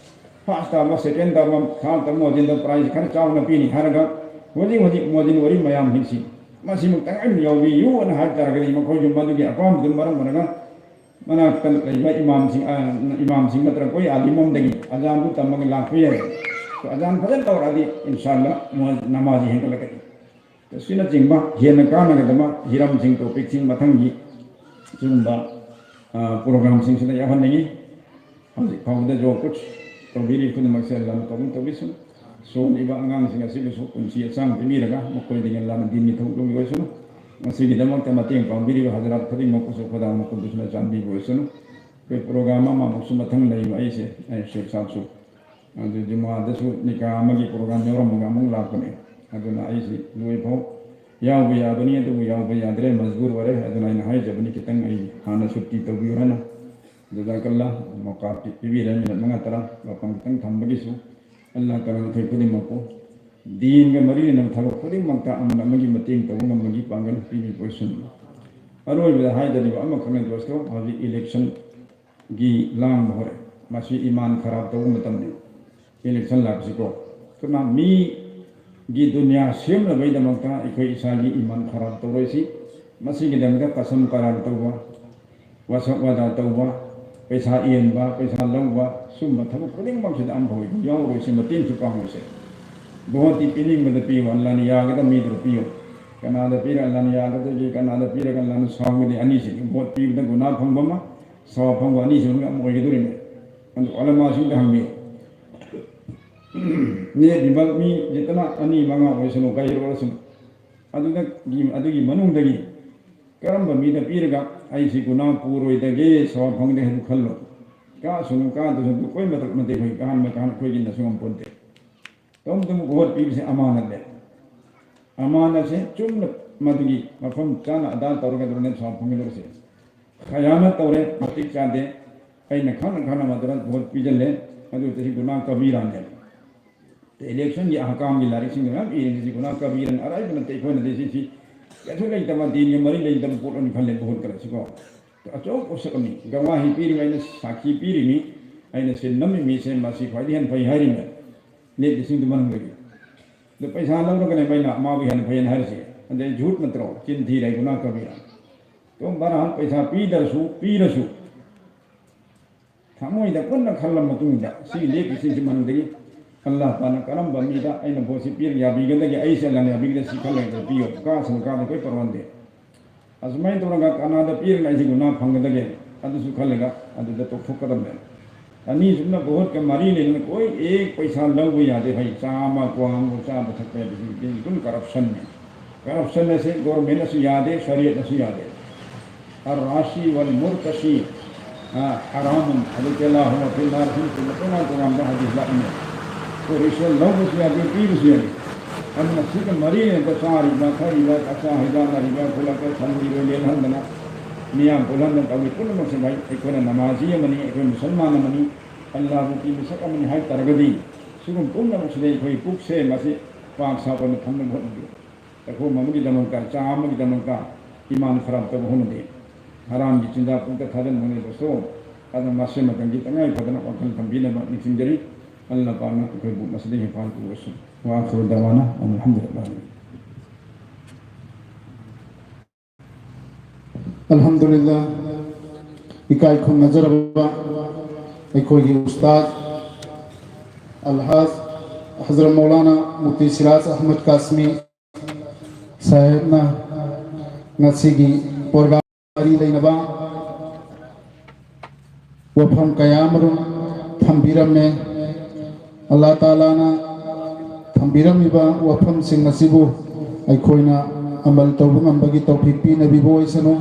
ꯐꯥꯔꯁ ꯇꯥꯕ, ꯁꯦꯀꯦꯟ ꯇꯥꯕ, ꯊꯥꯔꯗ ꯇꯥꯕ ꯃꯨꯑꯖꯤꯟꯗ ꯄ꯭ꯔꯥꯏꯖ ꯈꯔ ꯆꯥꯎꯅ ꯄꯤꯅꯤ ꯍꯥꯏꯔꯒ ꯍꯧꯖꯤꯛ ꯍꯧꯖꯤꯛ ꯃꯨꯑꯖꯤꯟ ꯑꯣꯏꯔꯤ ꯃꯌꯥꯝꯁꯤꯡꯁꯤ ꯃꯁꯤꯃꯛꯇꯪ ꯑꯩꯅ ꯌꯥꯎꯕꯤꯌꯨ ꯑꯅ ꯍꯥꯏꯕ ꯇꯥꯔꯒꯗꯤ ꯃꯈꯣꯏꯁꯨ ꯃꯗꯨꯒꯤ ꯑꯄꯥꯝꯕꯗꯨꯅ ꯃꯔꯝ ꯑꯣꯏꯔꯒ ꯃꯅꯥꯛꯇ ꯂꯩꯕ ꯏꯃꯥꯝꯁꯤꯡ, ꯑ, ꯏꯃꯥꯝꯁꯤꯡ ꯅꯠꯇ꯭ꯔꯒ ꯑꯩꯈꯣꯏ ꯑꯥꯂꯤꯝ ꯑꯃꯗꯒꯤ ꯑꯖꯥꯟꯗꯨ ꯇꯝꯃꯒ ꯂꯥꯛꯄ ꯌꯥꯏ꯫ ꯑꯗꯣ ꯑꯖꯥꯟ ꯐꯖꯅ ꯇꯧꯔꯛꯑꯗꯤ ꯏꯟꯁꯥꯜꯂꯥ ꯃꯨꯑꯖ-, ꯅꯃꯥꯖꯤ ꯍꯦꯟꯒꯠꯂꯛꯀꯅꯤ꯫ ꯑꯁꯤꯅꯆꯤꯡꯕ ꯍꯦꯟꯅ ꯀꯥꯟꯅꯒꯗꯕ ꯍꯤꯔꯝꯁꯤꯡ, ꯇꯣꯄꯤꯛꯁꯤꯡ ꯃꯊꯪꯒꯤ ꯁꯤꯒꯨꯝꯕ ꯄ꯭ꯔꯣꯒ꯭ꯔꯥꯝꯁꯤꯡꯁꯤꯗ ꯌꯥꯎꯍꯟꯅꯤꯡꯉꯤ꯫ ꯍꯧꯖꯤꯛ ꯐꯥꯎꯕꯗ ꯖꯣ ꯀꯨꯠꯁ ꯇꯧꯕꯤꯔꯤ ꯈꯨꯗꯤꯡꯃꯛꯁꯦ ꯂꯝ ꯀꯧꯕ ꯇꯧꯕꯤꯁꯅꯨ꯫ ꯁꯣꯜꯂꯤꯕ ꯑꯉꯥꯡꯁꯤꯡ ꯑꯁꯤꯕꯨꯁꯨ ꯄꯨꯟꯁꯤ ꯍꯛꯆꯥꯡ ꯄꯤꯕꯤꯔꯒ ꯃꯈꯣꯏꯗꯒꯤ ꯂꯥꯟꯅ ꯗꯤꯟꯒꯤ ꯊꯕꯛ ꯂꯧꯕꯤ ꯑꯣꯏꯁꯅꯨ꯫ ꯃꯁꯤꯒꯤꯗꯃꯛꯇ ꯃꯇꯦꯡ ꯄꯥꯡꯕꯤꯔꯤꯕ ꯍꯖꯔꯥꯠ ꯈꯨꯗꯤꯡꯃꯛꯄꯨꯁꯨ ꯈꯨꯗꯥ ꯃꯈꯣꯏꯗꯨꯁꯨꯅ ꯆꯥꯟꯕꯤꯕ ꯑꯣꯏꯁꯅꯨ꯫ ꯑꯩꯈꯣꯏ ꯄ꯭ꯔꯣꯒ꯭ꯔꯥꯝ ꯑꯃꯃꯨꯛꯁꯨ ꯃꯊꯪ ꯂꯩꯕ ꯑꯩꯁꯦ, ꯑꯩ ꯁꯦꯈ ꯁꯥꯍꯕꯁꯨ ꯑꯗꯨ ꯖꯨꯃꯥꯗꯁꯨ ꯅꯤꯀꯥ ꯑꯃꯒꯤ ꯄ꯭ꯔꯣꯒ꯭ꯔꯥꯝ ꯌꯥꯎꯔꯝꯃꯒ ꯑꯃꯨꯛ ꯂꯥꯛꯄꯅꯦ꯫ ꯑꯗꯨꯅ ꯑꯩꯁꯤ ꯂꯣꯏꯐꯥꯎ ꯌꯥꯎꯕ ꯌꯥꯕꯅꯤ, ꯑꯗꯨꯕꯨ ꯌꯥꯎꯕ ꯌꯥꯗ꯭ꯔꯦ, ꯃꯖꯕꯨꯔ ꯑꯣꯏꯔꯦ꯫ ꯑꯗꯨꯅ ꯑꯩꯅ ꯍꯥꯏꯖꯕꯅꯤ, ꯈꯤꯇꯪ ꯑꯩ ꯍꯥꯟꯅ ꯁꯨꯇꯤ ꯇꯧꯕꯤꯌꯨ ꯍꯥꯏꯅ꯫ ꯖꯖꯥꯀꯜꯂꯥ, ꯃꯣꯀꯥ ꯄꯤ-, ꯄꯤꯕꯤꯔꯦ, ꯃꯤꯅꯠ ꯃꯉꯥ ꯇꯔꯥ ꯃꯇꯝ ꯈꯤꯇꯪ ꯊꯝꯕꯒꯤꯁꯨ꯫ ꯑꯜꯂꯥꯍ ꯇꯥꯂꯥꯅ ꯑꯩꯈꯣꯏ ꯈꯨꯗꯤꯡꯃꯛꯄꯨ ꯗꯤꯟꯒ ꯃꯔꯤ ꯂꯩꯅꯕ ꯊꯕꯛ ꯈꯨꯗꯤꯡꯃꯛꯇ ꯑꯃꯅ ꯑꯃꯒꯤ ꯃꯇꯦꯡ ꯇꯧꯕ ꯉꯝꯕꯒꯤ ꯄꯥꯡꯒꯜ ꯄꯤꯕꯤꯕ ꯑꯣꯏꯁꯅꯨ꯫ ꯑꯔꯣꯏꯕꯗ ꯍꯥꯏꯖꯔꯤꯕ ꯑꯃꯈꯛꯅ ꯗꯣꯁꯇꯣ, ꯍꯧꯖꯤꯛ ꯏꯂꯦꯛꯁꯟꯒꯤ ꯂꯥꯡꯕ ꯍꯧꯔꯦ꯫ ꯃꯁꯤ ꯏꯃꯥꯟ ꯈꯔꯥꯞ ꯇꯧꯕ ꯃꯇꯝꯅꯤ꯫ ꯏꯂꯦꯛꯁꯟ ꯂꯥꯛꯄꯁꯤꯀꯣ꯫ ꯑꯗꯨꯅ ꯃꯤꯒꯤ ꯗꯨꯅꯤꯌꯥ ꯁꯦꯝꯅꯕꯒꯤꯗꯃꯛꯇ ꯑꯩꯈꯣꯏ ꯏꯁꯥꯒꯤ ꯏꯃꯥꯟ ꯈꯔꯥꯞ ꯇꯧꯔꯣꯏꯁꯤ꯫ ꯃꯁꯤꯒꯤꯗꯃꯛꯇ ꯀꯁꯝ ꯀꯔꯥꯔ ꯇꯧꯕ, ꯋꯥꯁꯛ ꯋꯥꯗꯥ ꯇꯧꯕ, ꯄꯩꯁꯥ ꯌꯦꯟꯕ, ꯄꯩꯁꯥ ꯂꯧꯕ, ꯁꯨꯝꯕ ꯊꯕꯛ ꯈꯨꯗꯤꯡꯃꯛꯁꯤꯗ ꯑꯃꯐꯥꯎ ꯌꯥꯎꯔꯣꯏꯁꯤ, ꯃꯇꯦꯡꯁꯨ ꯄꯥꯡꯉꯣꯏꯁꯦ꯫ ꯚꯣꯠꯇꯤ ꯄꯤꯅꯤꯡꯕꯗ ꯄꯤꯌꯨ, ꯑꯜꯂꯥꯅ ꯌꯥꯒꯗꯕ ꯃꯤꯗꯨꯗ ꯄꯤꯌꯨ꯫ ꯀꯅꯥꯗ ꯄꯤꯔ ꯑꯜꯂꯥꯅ ꯌꯥꯒꯗꯒꯦ, ꯀꯅꯥꯗ ꯄꯤꯔꯒ ꯑꯜꯂꯥꯅ ꯁꯥꯎꯒꯅꯤ? ꯑꯅꯤꯁꯤꯗꯤ ꯚꯣꯠ ꯄꯤꯕꯗ ꯒꯨꯅꯥ ꯐꯪꯕ ꯑꯃ, ꯁꯥꯎ ꯐꯪꯕ, ꯑꯅꯤꯁꯤꯃꯛ ꯑꯃ ꯑꯣꯏꯒꯗꯧꯔꯤꯅꯦ꯫ ꯑꯗꯨ ꯎꯂꯃꯥꯁꯤꯡꯗ ꯍꯪꯕꯤꯌꯨ꯫ ꯅꯦꯠꯂꯤꯕ ꯃꯤ ꯖꯤꯇꯅ ꯑꯅꯤ ꯃꯉꯥ ꯑꯣꯏꯁꯅꯨ, ꯀꯩ ꯑꯣꯏꯔꯁꯅꯨ, ꯑꯗꯨꯗꯒꯤ, ꯑꯗꯨꯒꯤ ꯃꯅꯨꯡꯗꯒꯤ ꯀꯔꯝꯕ ꯃꯤꯗ ꯄꯤꯔꯒ ꯑꯩꯁꯤ ꯒꯨꯅꯥ ꯄꯨꯔꯣꯏꯗꯒꯦ, ꯁꯥꯎ ꯐꯪꯗꯦ ꯍꯥꯏꯅ ꯈꯜꯂꯣ꯫ ꯀꯥꯁꯅꯨ, ꯀꯥꯗꯁꯅꯨ, ꯑꯩꯈꯣꯏ ꯃꯊꯛ ꯃꯇꯦꯛ ꯑꯩꯈꯣꯏ ꯑꯍꯥꯟꯕ ꯀꯥꯟꯅ ꯑꯩꯈꯣꯏꯒꯤꯅꯁꯨ ꯉꯝꯄꯣꯟꯇꯦ꯫ ꯇꯧꯕꯇꯕꯨ ꯚꯣꯠ ꯄꯤꯕꯁꯦ ꯑꯃꯥꯅꯠꯅꯦ꯫ ꯑꯃꯥꯅꯠꯁꯦ ꯆꯨꯝꯅ ꯃꯗꯨꯒꯤ ꯃꯐꯝ ꯆꯥꯅ ꯑꯗꯥ ꯇꯧꯔꯒ ꯑꯗꯨꯅ ꯁꯥꯎ ꯐꯪꯒꯗꯧꯔꯤꯁꯦ꯫ ꯈꯌꯥꯅ ꯇꯧꯔꯦ, ꯃꯇꯤꯛ ꯆꯥꯗꯦ, ꯑꯩꯅ ꯈꯪꯅ ꯈꯪꯅ ꯃꯗꯨꯗ ꯚꯣꯠ ꯄꯤꯁꯤꯜꯂꯦ꯫ ꯑꯗꯨ ꯆꯍꯤ ꯒꯨꯅꯥ ꯀꯕꯤꯔꯥꯅꯦ꯫ ꯏꯂꯦꯛꯁꯟꯒꯤ ꯑꯍꯀꯥꯝꯒꯤ ꯂꯥꯏꯔꯤꯛꯁꯤꯡꯗ ꯃꯌꯥꯝ ꯏꯔꯤꯁꯤ ꯒꯨꯅꯥ ꯀꯕꯤꯔꯥꯅ ꯑꯔꯥꯏꯕ ꯅꯠꯇꯦ꯫ ꯑꯩꯈꯣꯏꯅꯗꯤ ꯁꯤꯁꯤ ꯀꯩꯁꯨ ꯂꯩꯇꯕ, ꯗꯤꯟꯒꯤ ꯃꯔꯤ ꯂꯩꯇꯕ ꯄꯣꯠ ꯑꯣꯏꯅ ꯈꯜꯂꯦ ꯚꯣꯠ ꯀꯔꯁꯤꯀꯣ꯫ ꯑꯆꯧꯕ ꯄꯣꯠꯁꯛ ꯑꯃꯅꯤ꯫ ꯒꯋꯥꯍꯤ ꯄꯤꯔꯤꯕ, ꯑꯩꯅ ꯁꯥꯈꯤ ꯄꯤꯔꯤꯅꯤ, ꯑꯩꯅ ꯁꯤꯟ ꯅꯝꯃꯤ ꯃꯤꯁꯦ ꯃꯁꯤ ꯈ꯭ꯋꯥꯏꯗꯒꯤ ꯍꯦꯟꯅ ꯐꯩ ꯍꯥꯏꯔꯤꯅꯦ꯫ ꯅꯦꯠ ꯂꯤꯁꯤꯡꯗꯨ ꯃꯅꯨꯡꯗꯒꯤ꯫ ꯑꯗꯨ ꯄꯩꯁꯥ ꯂꯧꯔꯒꯅꯦ ꯃꯩꯅ ꯃꯥꯕꯨ ꯍꯦꯟꯅ ꯐꯩꯌꯦꯅ ꯍꯥꯏꯔꯤꯁꯦ꯫ ꯑꯗꯩ ꯖꯨꯠ ꯅꯠꯇ꯭ꯔꯣ? ꯆꯤꯟ ꯊꯤꯔꯦ ꯒꯨꯅꯥ ꯀꯕꯤꯔꯥ꯫ ꯑꯗꯨꯝ ꯕꯔꯥ ꯄꯩꯁꯥ ꯄꯤꯗ꯭ꯔꯁꯨ, ꯄꯤꯔꯁꯨ ꯊꯃꯣꯏꯗ ꯄꯨꯟꯅ ꯈꯜꯂ ꯃꯇꯨꯡꯗ ꯁꯤ ꯂꯦꯞꯄꯤꯁꯤꯡꯁꯤ ꯃꯅꯨꯡꯗꯒꯤ ꯑꯜꯂꯥꯍ ꯇꯥꯂꯥꯅ ꯀꯔꯝꯕ ꯃꯤꯗ ꯑꯩꯅ ꯚꯣꯠꯁꯤ ꯄꯤꯔꯒ ꯌꯥꯕꯤꯒꯗꯒꯦ, ꯑꯩꯁꯦ ꯑꯜꯂꯥꯍꯅ ꯌꯥꯕꯤꯒꯗ ꯁꯤ ꯈꯜꯂꯒ ꯄꯤꯌꯣ꯫ ꯀꯥꯁꯅꯨ, ꯀꯥꯗ ꯑꯩꯈꯣꯏ ꯄꯔꯋꯥꯟꯗꯦ꯫ ꯑꯁꯨꯃꯥꯏꯅ ꯇꯧꯔꯒ ꯀꯅꯥꯗ ꯄꯤꯔꯒ ꯑꯩꯁꯦ ꯒꯨꯅꯥ ꯐꯪꯒꯗꯒꯦ? ꯑꯗꯨꯁꯨ ꯈꯜꯂꯒ ꯑꯗꯨꯗ ꯇꯣꯛꯊꯣꯛꯀꯗꯕꯅꯦ꯫ ꯑꯅꯤꯁꯨꯕꯅ ꯚꯣꯠꯀ ꯃꯔꯤ ꯂꯩꯅꯅ ꯀꯣꯏ ꯑꯦꯛ ꯄꯩꯁꯥ ꯂꯧꯕ ꯌꯥꯗꯦ꯫ ꯍꯩ ꯆꯥꯝꯃ, ꯀ꯭ꯋꯥ ꯑꯃꯕꯨ ꯆꯥꯕ ꯊꯛꯄ ꯌꯥꯗꯦ꯫ ꯍꯧꯖꯤꯛꯇꯤ ꯑꯗꯨꯝ ꯀꯔꯞꯁꯟꯅꯦ꯫ ꯀꯔꯞꯁꯟ ꯑꯁꯦ ꯒꯣꯔꯃꯦꯟꯅꯁꯨ ꯌꯥꯗꯦ, ꯁꯔꯤꯌꯠꯅꯁꯨ ꯌꯥꯗꯦ꯫ ꯑꯔ ꯔꯥꯁꯤ ꯋꯥꯜ ꯃꯨꯔꯇꯁꯤ, ꯑ, ꯍꯔꯥꯃꯨꯟ꯫ ꯑꯗꯨ ꯀꯦꯂꯥ ꯍꯨꯃ ꯐꯤꯜ ꯅꯥꯔ ꯍꯨꯝ ꯐꯤꯜ ꯇꯣꯉꯥꯟ ꯇꯣꯉꯥꯟꯕ ꯍꯗꯤꯁ ꯂꯥꯛꯏꯅꯦ꯫ ꯀꯣ ꯔꯤꯁꯣ ꯂꯧꯕꯁꯨ ꯌꯥꯗꯦ, ꯄꯤꯕꯁꯨ ꯌꯥꯗꯦ꯫ ꯑꯗꯨꯅ ꯁꯤꯒ ꯃꯔꯤ ꯂꯩꯅꯕ ꯆꯥꯔꯤꯕ, ꯊꯛꯏꯕ, ꯑꯆꯥ ꯍꯩꯖꯥꯟꯅꯔꯤꯕ, ꯈꯨꯂꯛꯇ ꯊꯝꯕꯤꯔꯣꯏ ꯂꯦꯜꯍꯟꯗꯅ, ꯃꯤꯌꯥꯝ ꯄꯨꯜꯍꯟꯗꯅ ꯇꯧꯔꯤ ꯄꯨꯝꯅꯃꯛꯁꯦ ꯚꯥꯏ, ꯑꯩꯈꯣꯏꯅ ꯅꯃꯥꯖꯤ ꯑꯃꯅꯤ, ꯑꯩꯈꯣꯏ ꯃꯨꯁꯜꯃꯥꯟ ꯑꯃꯅꯤ, ꯑꯜꯂꯥꯍꯕꯨ ꯃꯁꯛ ꯑꯃꯅꯤ ꯍꯥꯏ ꯇꯥꯔꯒꯗꯤ, ꯁꯤꯒꯨꯝꯕ ꯄꯨꯝꯅꯃꯛꯁꯤꯗ ꯑꯩꯈꯣꯏ ꯄꯨꯛꯁꯦ ꯃꯁꯤ ꯄꯥꯛ ꯁꯥꯎꯗꯅ ꯊꯝꯅꯕ ꯍꯣꯠꯅꯕꯤꯌꯨ꯫ ꯆꯥꯛꯈꯨꯝ ꯑꯃꯒꯤꯗꯃꯛꯇ, ꯆꯥ ꯑꯃꯒꯤꯗꯃꯛꯇ ꯏꯃꯥꯟ ꯈꯔꯥꯞ ꯇꯧꯕ ꯍꯣꯠꯅꯗꯦ꯫ ꯍꯔꯥꯝꯒꯤ ꯆꯤꯟꯖꯥꯛ ꯄꯨꯛꯇ ꯊꯥꯖꯤꯟꯕꯅꯦꯕꯁꯨ, ꯑꯗꯨ ꯃꯁꯤ ꯃꯇꯝꯒꯤ ꯇꯉꯥꯏ ꯐꯗꯅ ꯋꯥꯈꯜ ꯊꯝꯕꯤꯅꯕ ꯅꯤꯡꯁꯤꯡꯖꯔꯤ꯫ ꯑꯜꯂꯥꯍ ꯄꯥꯛꯅ ꯑꯩꯈꯣꯏꯕꯨ ꯃꯁꯤꯗꯒꯤ ꯍꯦꯟꯅ ꯄꯥꯛꯅ ꯄꯨꯔꯁꯨ꯫ ꯋꯥ ꯑꯥꯈꯤꯔꯨ ꯗꯥꯋꯥꯅꯥ ꯑꯅꯤꯜ ꯍꯝꯗꯨꯂꯤꯜꯂꯥꯍꯤ꯫ ꯑꯜꯍꯝꯗꯨꯂꯤꯜꯂꯥꯍ꯫ ꯏꯀꯥꯏ ꯈꯨꯝꯅꯖꯔꯕ ꯑꯩꯈꯣꯏꯒꯤ ꯎꯁꯇꯥꯗ ꯑꯜꯍꯥꯖ ꯍꯖꯔꯠ ꯃꯧꯂꯥꯅꯥ ꯃꯨꯐꯇꯤ ꯁꯤꯔꯥꯖ ꯑꯍꯃꯗ ꯀꯥꯁꯃꯤ ꯁꯥꯍꯦꯕꯅ ꯉꯁꯤꯒꯤ ꯄ꯭ꯔꯣꯒ꯭ꯔꯥꯝ ꯃꯔꯤ ꯂꯩꯅꯕ ꯋꯥꯐꯝ ꯀꯌꯥ ꯑꯃꯔꯣꯝ ꯊꯝꯕꯤꯔꯝꯃꯦ꯫ ꯑꯜꯂꯥꯍ ꯇꯥꯂꯥꯅ ꯊꯝꯕꯤꯔꯝꯃꯤꯕ ꯋꯥꯐꯝꯁꯤꯡ ꯑꯁꯤꯕꯨ ꯑꯩꯈꯣꯏꯅ ꯑꯃꯜ ꯇꯧꯕ ꯉꯝꯕꯒꯤ ꯇꯧꯐꯤꯛ ꯄꯤꯅꯕꯤꯕ ꯑꯣꯏꯁꯅꯨ꯫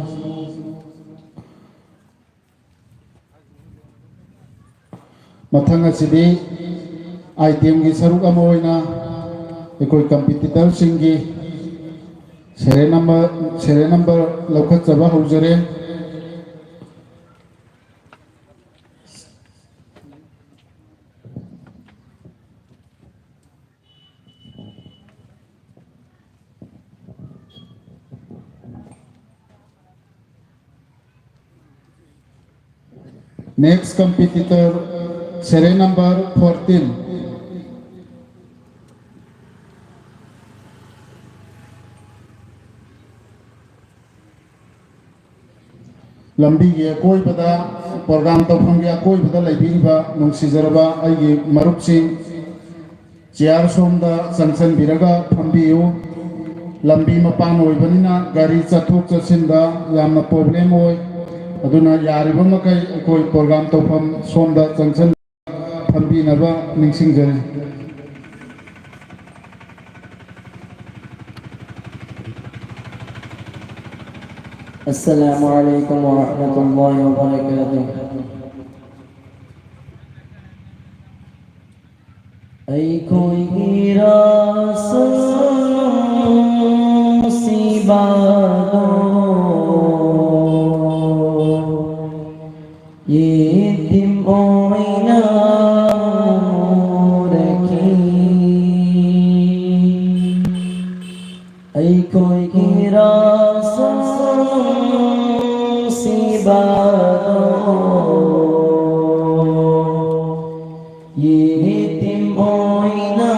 ꯃꯊꯪ ꯑꯁꯤꯗꯤ ꯑꯥꯏꯇꯦꯝꯒꯤ ꯁꯔꯨꯛ ꯑꯃ ꯑꯣꯏꯅ ꯑꯩꯈꯣꯏ ꯀꯝꯄꯤꯇꯤꯇꯔꯁꯤꯡꯒꯤ ꯁꯦꯔꯦꯜ ꯅꯝꯕꯔ, ꯁꯦꯔꯦꯜ ꯅꯝꯕꯔ ꯂꯧꯈꯠꯆꯕ ꯍꯧꯖꯔꯦ꯫ Next competitor, serial number fourteen. ꯂꯝꯕꯤꯒꯤ ꯑꯀꯣꯏꯕꯗ, ꯄ꯭ꯔꯣꯒ꯭ꯔꯥꯝ ꯇꯧꯐꯝꯒꯤ ꯑꯀꯣꯏꯕꯗ ꯂꯩꯕꯤꯔꯤꯕ ꯅꯨꯡꯁꯤꯖꯔꯕ ꯑꯩꯒꯤ ꯃꯔꯨꯞꯁꯤꯡ, ꯆꯤꯌꯥꯔ ꯁꯣꯝꯗ ꯆꯪꯁꯤꯟꯕꯤꯔꯒ ꯐꯝꯕꯤꯌꯨ꯫ ꯂꯝꯕꯤ ꯃꯄꯥꯟ ꯑꯣꯏꯕꯅꯤꯅ ꯒꯥꯔꯤ ꯆꯠꯊꯣꯛ ꯆꯠꯁꯤꯟꯗ ꯌꯥꯝꯅ problem ꯑꯣꯏ꯫ ꯑꯗꯨꯅ ꯌꯥꯔꯤꯕ ꯃꯈꯩ ꯑꯩꯈꯣꯏ program ꯇꯧꯐꯝ ꯁꯣꯝꯗ ꯆꯪꯁꯤꯟ ꯐꯝꯕꯤꯅꯕ ꯅꯤꯡꯁꯤꯡꯖꯔꯤ꯫ السلام عليكم ورحمة الله وبركاته. ꯑꯩꯈꯣꯏꯒꯤ ꯔꯥꯁ ꯅꯨꯡꯁꯤꯕꯗꯣ ꯌꯦꯇꯤꯝ ꯑꯣꯏꯅ ꯍꯧꯔꯛꯈꯤ꯫ ꯑꯩꯈꯣꯏꯒꯤ ꯔꯥꯁ ꯅꯨꯡꯁꯤꯕꯗꯣ ꯌꯦꯇꯤꯝ ꯑꯣꯏꯅ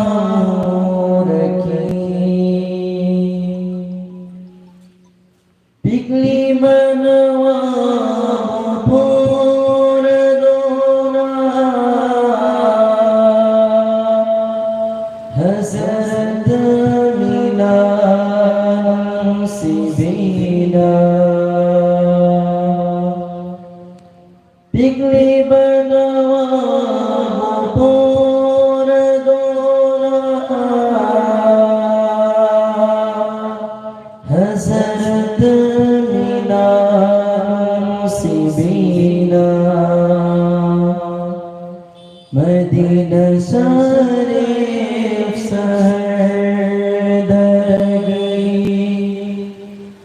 ꯍꯧꯔꯛꯈꯤ꯫ ꯄꯤꯛꯂꯤꯕ ꯅꯋꯥꯕꯨ ꯄꯣꯔꯗꯨꯅ ꯍꯖꯔꯠ ꯃꯤꯂꯥꯗ ꯅꯨꯡꯁꯤꯕꯤꯅ꯫ ꯄꯤꯛꯂꯤꯕ ꯅꯋꯥꯕꯨ ꯄꯣꯔꯗꯨꯅ ꯍꯖꯔꯠ ꯃꯤꯂꯥꯗ ꯅꯨꯡꯁꯤꯕꯤꯅ꯫ ꯃꯗꯤꯅꯥ ꯁꯔꯤꯐ ꯁꯍꯔꯗꯒꯤ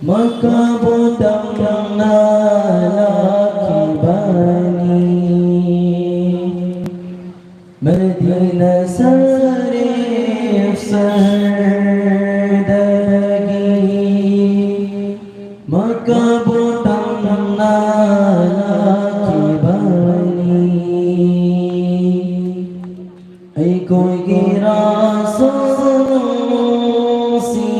ꯃꯛꯀꯥꯕꯨ ꯇꯝꯅ ꯂꯥꯛꯈꯤꯕꯅꯤ꯫ ꯃꯗꯤꯅꯥ ꯁꯔꯤꯐ ꯁꯍꯔꯗꯒꯤ ꯃꯛꯀꯥꯕꯨ ꯇꯝꯅ ꯂꯥꯛꯈꯤꯕꯅꯤ꯫ ꯑꯩꯈꯣꯏꯒꯤ ꯔꯥꯁꯨꯜ ꯅꯨꯡꯁꯤꯕꯗꯣ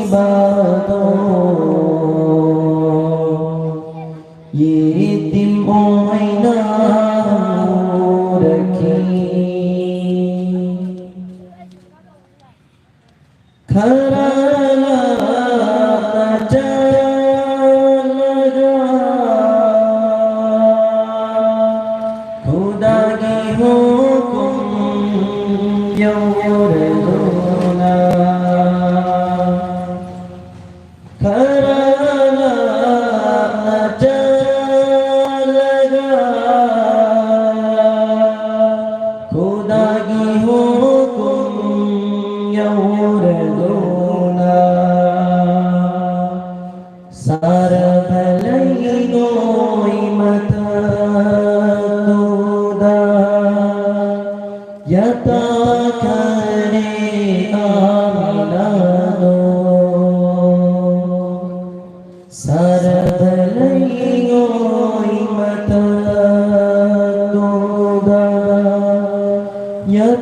ꯌꯦꯇꯤꯝ ꯑꯣꯏꯅ ꯍꯧꯔꯛꯈꯤ꯫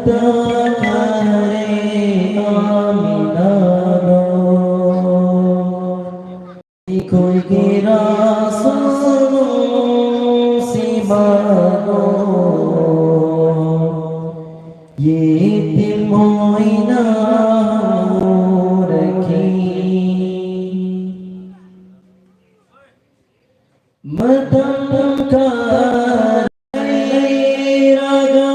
ꯇꯥꯈꯔꯦ ꯑꯥꯃꯤꯅꯥꯗꯣ, ꯑꯩꯈꯣꯏꯒꯤ ꯔꯥꯁꯨꯜ ꯅꯨꯡꯁꯤꯕꯗꯣ, ꯌꯦꯇꯤꯝ ꯑꯣꯏꯅ ꯎꯔꯛꯈꯤ꯫ ꯃꯇꯝ ꯈꯔ ꯂꯩꯔꯒ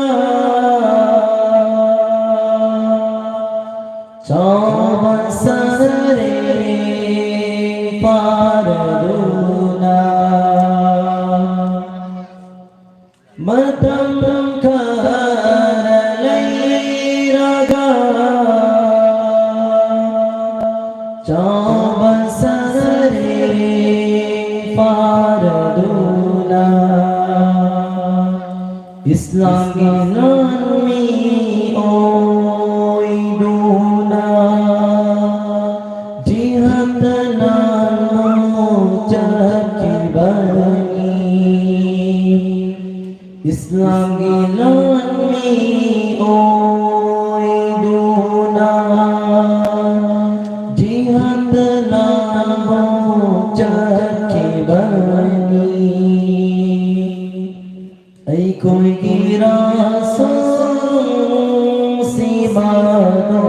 ꯆꯥꯎꯕ ꯁꯔꯦꯡ ꯐꯥꯔꯗꯨꯅ ꯃꯇꯝ ꯈꯔ ꯂꯩꯔꯒ ꯆꯥꯎꯕ ꯁꯔꯦꯡ ꯐꯥꯔꯗꯨꯅ ꯏꯁꯂꯥꯝꯒꯤ ꯂꯥꯟꯃꯤ ꯑꯣꯏꯗꯨꯅ ꯖꯤꯍꯥꯗ ꯂꯥꯟꯃꯨꯛ ꯆꯠꯈꯤꯕꯅꯤ꯫ ꯏꯁꯂꯥꯝꯒꯤ ꯂꯥꯟꯃꯤ ꯑꯣꯏꯗꯨꯅ ꯖꯤꯍꯥꯗ ꯂꯥꯟꯃꯨꯛ ꯆꯠꯈꯤꯕꯅꯤ꯫ ꯑꯩꯈꯣꯏꯒꯤ ꯔꯥꯁꯨꯜ ꯅꯨꯡꯁꯤꯕꯗꯣ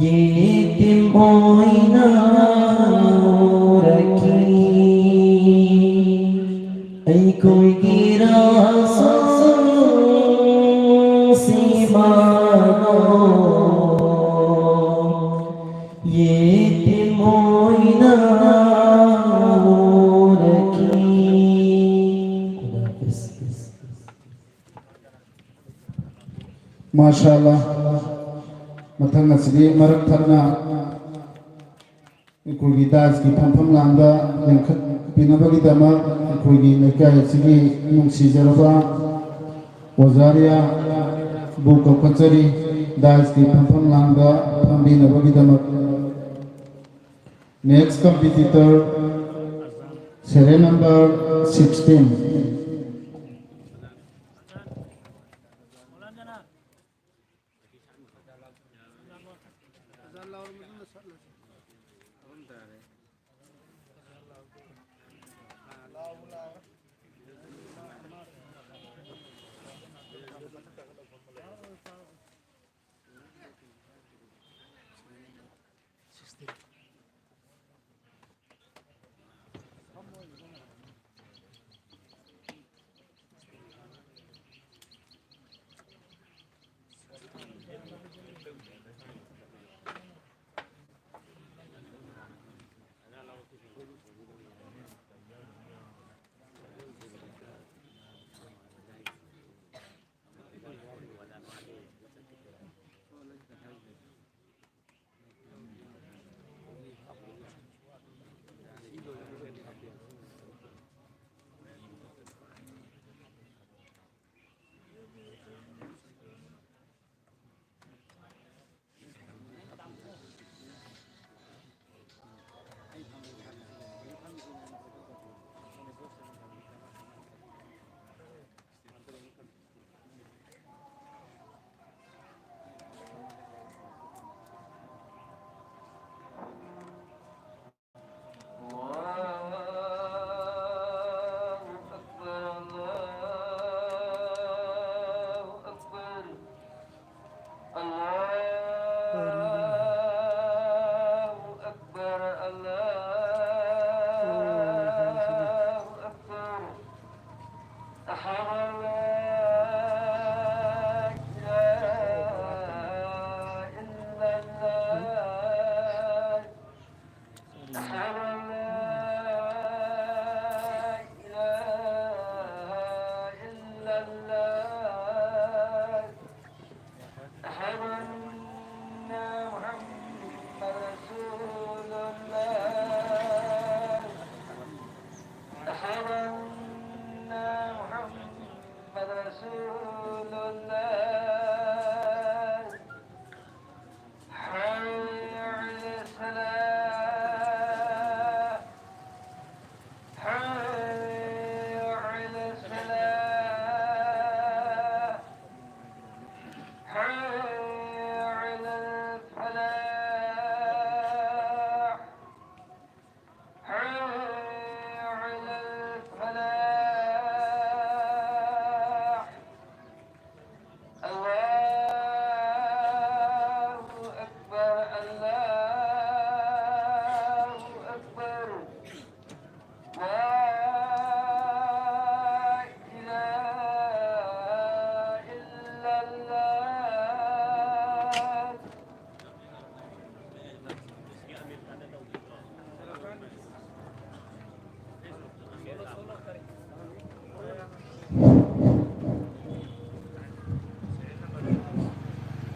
ꯌꯦꯇꯤꯝ ꯑꯣꯏꯅ ꯎꯔꯛꯈꯤ꯫ ꯑꯩꯈꯣꯏꯒꯤ ꯔꯥꯁꯨꯜ ꯅꯨꯡꯁꯤꯕꯗꯣ ꯌꯦꯇꯤꯝ ꯑꯣꯏꯅ ꯎꯔꯛꯈꯤ꯫ ꯈꯨꯗꯥ ꯍꯥꯐꯤꯖ꯫ ꯃꯥꯁꯥ ꯑꯜꯂꯥ꯫ ꯃꯊꯪ ꯑꯁꯤꯗꯤ ꯃꯔꯛ ꯊꯠꯅ ꯑꯩꯈꯣꯏꯒꯤ ꯗꯥꯏꯁꯀꯤ ꯐꯝꯐꯝ ꯂꯥꯡꯗ ꯂꯤꯡꯈꯠꯄꯤꯅꯕꯒꯤꯗꯃꯛ ꯑꯩꯈꯣꯏꯒꯤ ꯂꯩꯀꯥꯏ ꯑꯁꯤꯒꯤ ꯅꯨꯡꯁꯤꯖꯔꯕ ꯑꯣꯖꯥ ꯔꯤꯌꯥꯕꯨ ꯀꯧꯈꯠꯆꯔꯤ꯫ ꯗꯥꯏꯁꯀꯤ ꯐꯝꯐꯝ ꯂꯥꯡꯗ ꯐꯝꯕꯤꯅꯕꯒꯤꯗꯃꯛ꯫ Next competitor, serial number sixteen.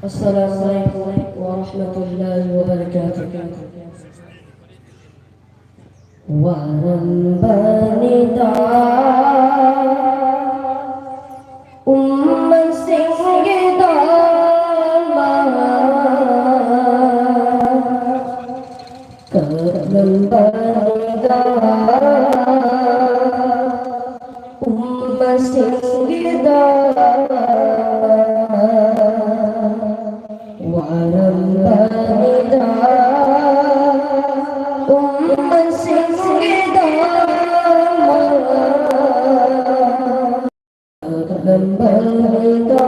السلام عليكم ورحمة الله وبركاته. ꯋꯥꯔꯝꯕꯅꯤꯗ ꯎꯝꯃꯁꯤꯡꯒꯤꯗꯃꯛ ꯀꯞꯂꯝꯕꯅꯤꯗ ꯎꯝꯃꯁꯤꯡꯒꯤꯗꯃꯛ ꯋꯥꯔꯝꯕꯅꯤꯗ ꯎꯝꯃꯁꯤꯡꯒꯤꯗꯃꯛ ꯀꯞꯂꯝꯕꯅꯤꯗ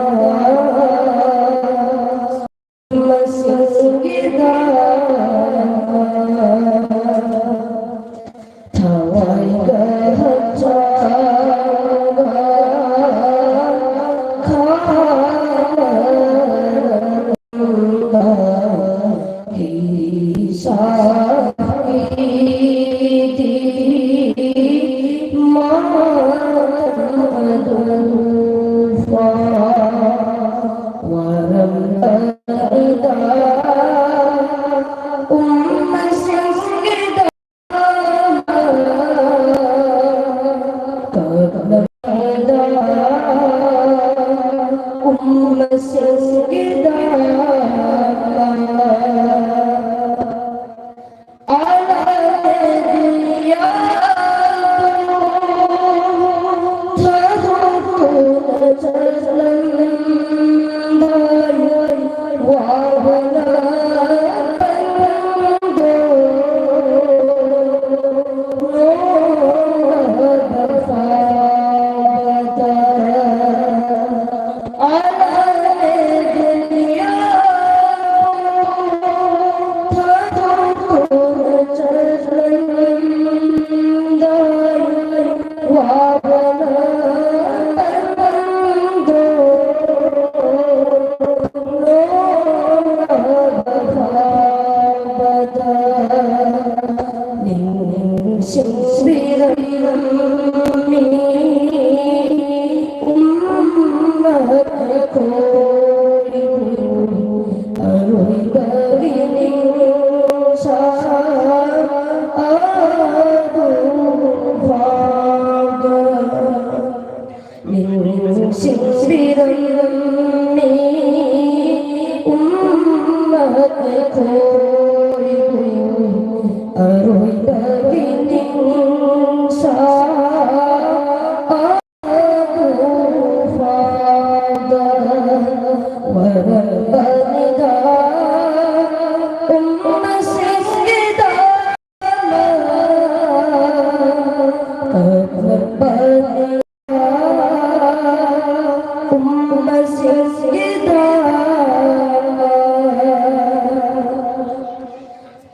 ꯎꯝꯃꯁꯤꯡꯒꯤꯗꯃꯛ ꯊꯋꯥꯏꯒ ꯍꯛꯆꯥꯡꯒ ꯈꯥꯡꯅ ꯂꯩꯁꯥꯕꯤꯗꯤ ꯃꯇꯝ ꯑꯗꯨꯐꯥꯎ ꯋꯥꯔꯝꯕꯅꯤꯗ ꯎꯝꯃꯁꯤꯡꯒꯤꯗꯃꯛ ꯎꯝꯃꯁꯤꯡꯒꯤꯗꯃꯛ ꯎꯝꯕꯁꯤꯡꯒꯤꯗꯃꯛ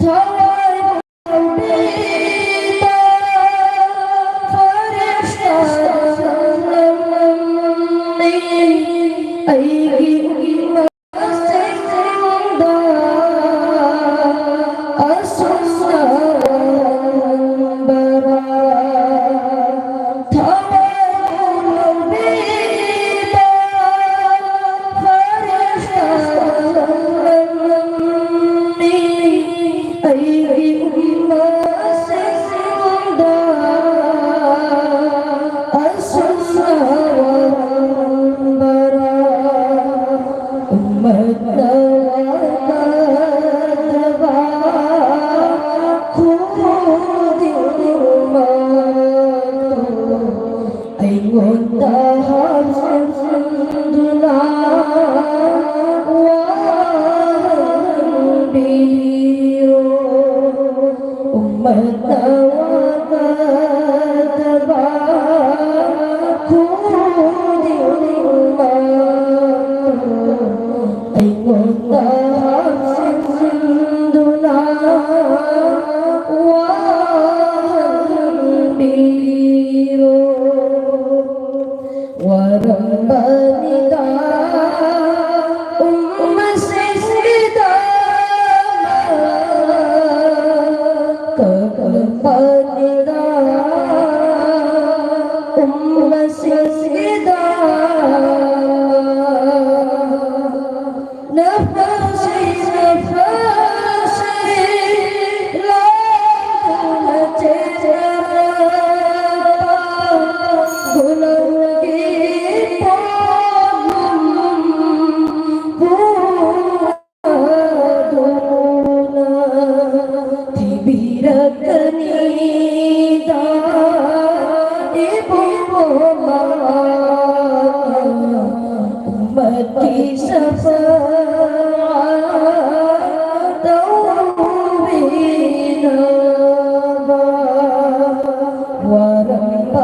ꯊꯋꯥꯏ ꯄꯥꯟꯕꯤꯕ ꯐꯔꯤꯁꯇꯥ ꯂꯝꯂꯝꯅꯤ꯫ ꯑꯩꯒꯤ ꯎꯃ ꯁꯤꯡꯗ ꯑꯁꯨꯝꯅ ꯋꯥꯔꯝꯕꯔꯥ? ꯊꯋꯥꯏ ꯂꯧꯕꯤꯕ ꯐꯔꯤꯁꯇꯥ ꯂꯝꯂꯝꯅꯤ꯫ ꯑꯩꯒꯤ ꯎꯃ ꯁꯤꯡꯗ ꯑꯁꯨꯝꯅ ꯋꯥꯔꯝꯕꯔꯥ? ꯎꯝꯃꯠꯅ ꯋꯥꯒꯗꯕ ꯈꯨꯗꯤꯡꯃꯛꯇꯨ ꯑꯩꯉꯣꯟꯗ ꯍꯥꯞꯆꯤꯟꯗꯨꯅ ꯋꯥꯍꯟꯕꯤꯌꯨ꯫ ꯎꯝꯃꯠꯅ ꯋꯥꯒꯗꯕ ꯈꯨꯗꯤꯡꯃꯛꯇꯨ ꯑꯩꯉꯣꯟꯗ ꯍꯥꯞꯆꯤꯟꯗꯨꯅ ꯋꯥꯍꯟꯕꯤꯌꯨ꯫ ꯋꯥꯔꯝꯕꯅꯤꯗ ꯎꯝꯃꯁꯤꯡꯒꯤꯗꯃꯛ, ꯀꯞꯂꯝꯕꯅꯤꯗ ꯎꯝꯃꯁꯤꯡꯒꯤꯗꯃꯛ꯫ ꯅꯐꯁꯤ ꯅꯐꯁꯤ ꯂꯥꯎꯗꯨꯅ ꯆꯦꯟꯅꯔꯛꯄ ꯒꯨꯂꯝꯒꯤ ꯄꯣꯠꯂꯨꯝ ꯄꯨꯗꯨꯅ ꯊꯤꯕꯤꯔꯛꯀꯅꯤꯗ ꯏꯕꯨꯡꯉꯣ ꯃꯍꯥꯛꯅ꯫ ꯎꯝꯃꯠꯀꯤ ꯁꯐꯥ ꯇꯧꯕꯤꯅꯕ ꯋꯥꯔꯝꯕ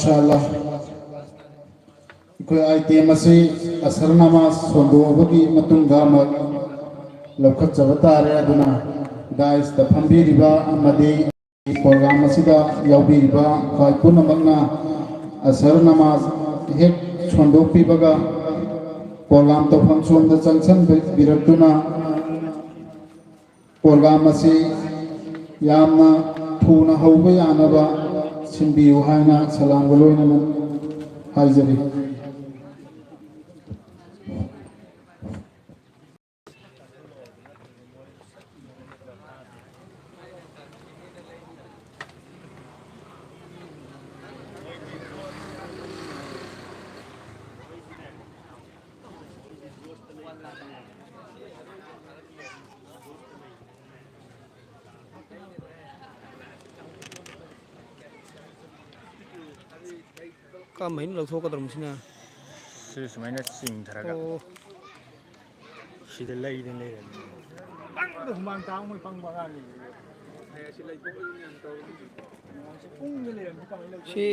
ꯏꯟꯁꯥ ꯑꯜꯂꯥ꯫ ꯑꯩꯈꯣꯏ ꯑꯥꯏꯇꯦꯝ ꯑꯁꯤ ꯑꯁꯔ ꯅꯃꯥꯖ ꯁꯣꯟꯗꯣꯛꯑꯕꯒꯤ ꯃꯇꯨꯡꯗ ꯑꯃꯨꯛ ꯂꯧꯈꯠꯆꯕ ꯇꯥꯔꯦ꯫ ꯑꯗꯨꯅ ꯗꯥꯏꯁꯇ ꯐꯝꯕꯤꯔꯤꯕ ꯑꯃꯗꯤ ꯄ꯭ꯔꯣꯒ꯭ꯔꯥꯝ ꯑꯁꯤꯗ ꯌꯥꯎꯕꯤꯔꯤꯕ ꯈ꯭ꯋꯥꯏ ꯄꯨꯝꯅꯃꯛꯅ ꯑꯁꯔ ꯅꯃꯥꯖ ꯍꯦꯛ ꯁꯣꯟꯗꯣꯛꯄꯤꯕꯒ ꯄ꯭ꯔꯣꯒ꯭ꯔꯥꯝ ꯇꯧꯐꯝ ꯁꯣꯝꯗ ꯆꯪꯁꯤꯟꯕꯤꯔꯛꯇꯨꯅ ꯄ꯭ꯔꯣꯒ꯭ꯔꯥꯝ ꯑꯁꯤ ꯌꯥꯝꯅ ꯊꯨꯅ ꯍꯧꯕ ꯌꯥꯅꯕ ꯁꯤꯟꯕꯤꯌꯨ ꯍꯥꯏꯅ ꯁꯂꯥꯝꯒ ꯂꯣꯏꯅꯅ ꯍꯥꯏꯖꯔꯤ꯫ ꯀꯔꯝꯕ ꯑꯩꯅ ꯂꯧꯊꯣꯛꯀꯗꯧꯔꯤꯕꯁꯤꯅ? ꯁꯤ ꯁꯨꯃꯥꯏꯅ ꯆꯤꯡꯊꯔꯒ꯫ ꯑꯣ꯫ ꯁꯤꯗ ꯂꯩꯗꯅ ꯂꯩꯔꯝꯃꯤ꯫ ꯄꯪꯕꯗ ꯍꯨꯃꯥꯡ ꯇꯥꯕ ꯃꯣꯏ ꯄꯪꯕ ꯑꯉꯥꯡꯅꯤ꯫ ꯁꯤ ꯂꯩꯊꯣꯛꯑꯣꯏꯅ ꯌꯥꯝ ꯇꯧꯔꯤ꯫ ꯁꯤ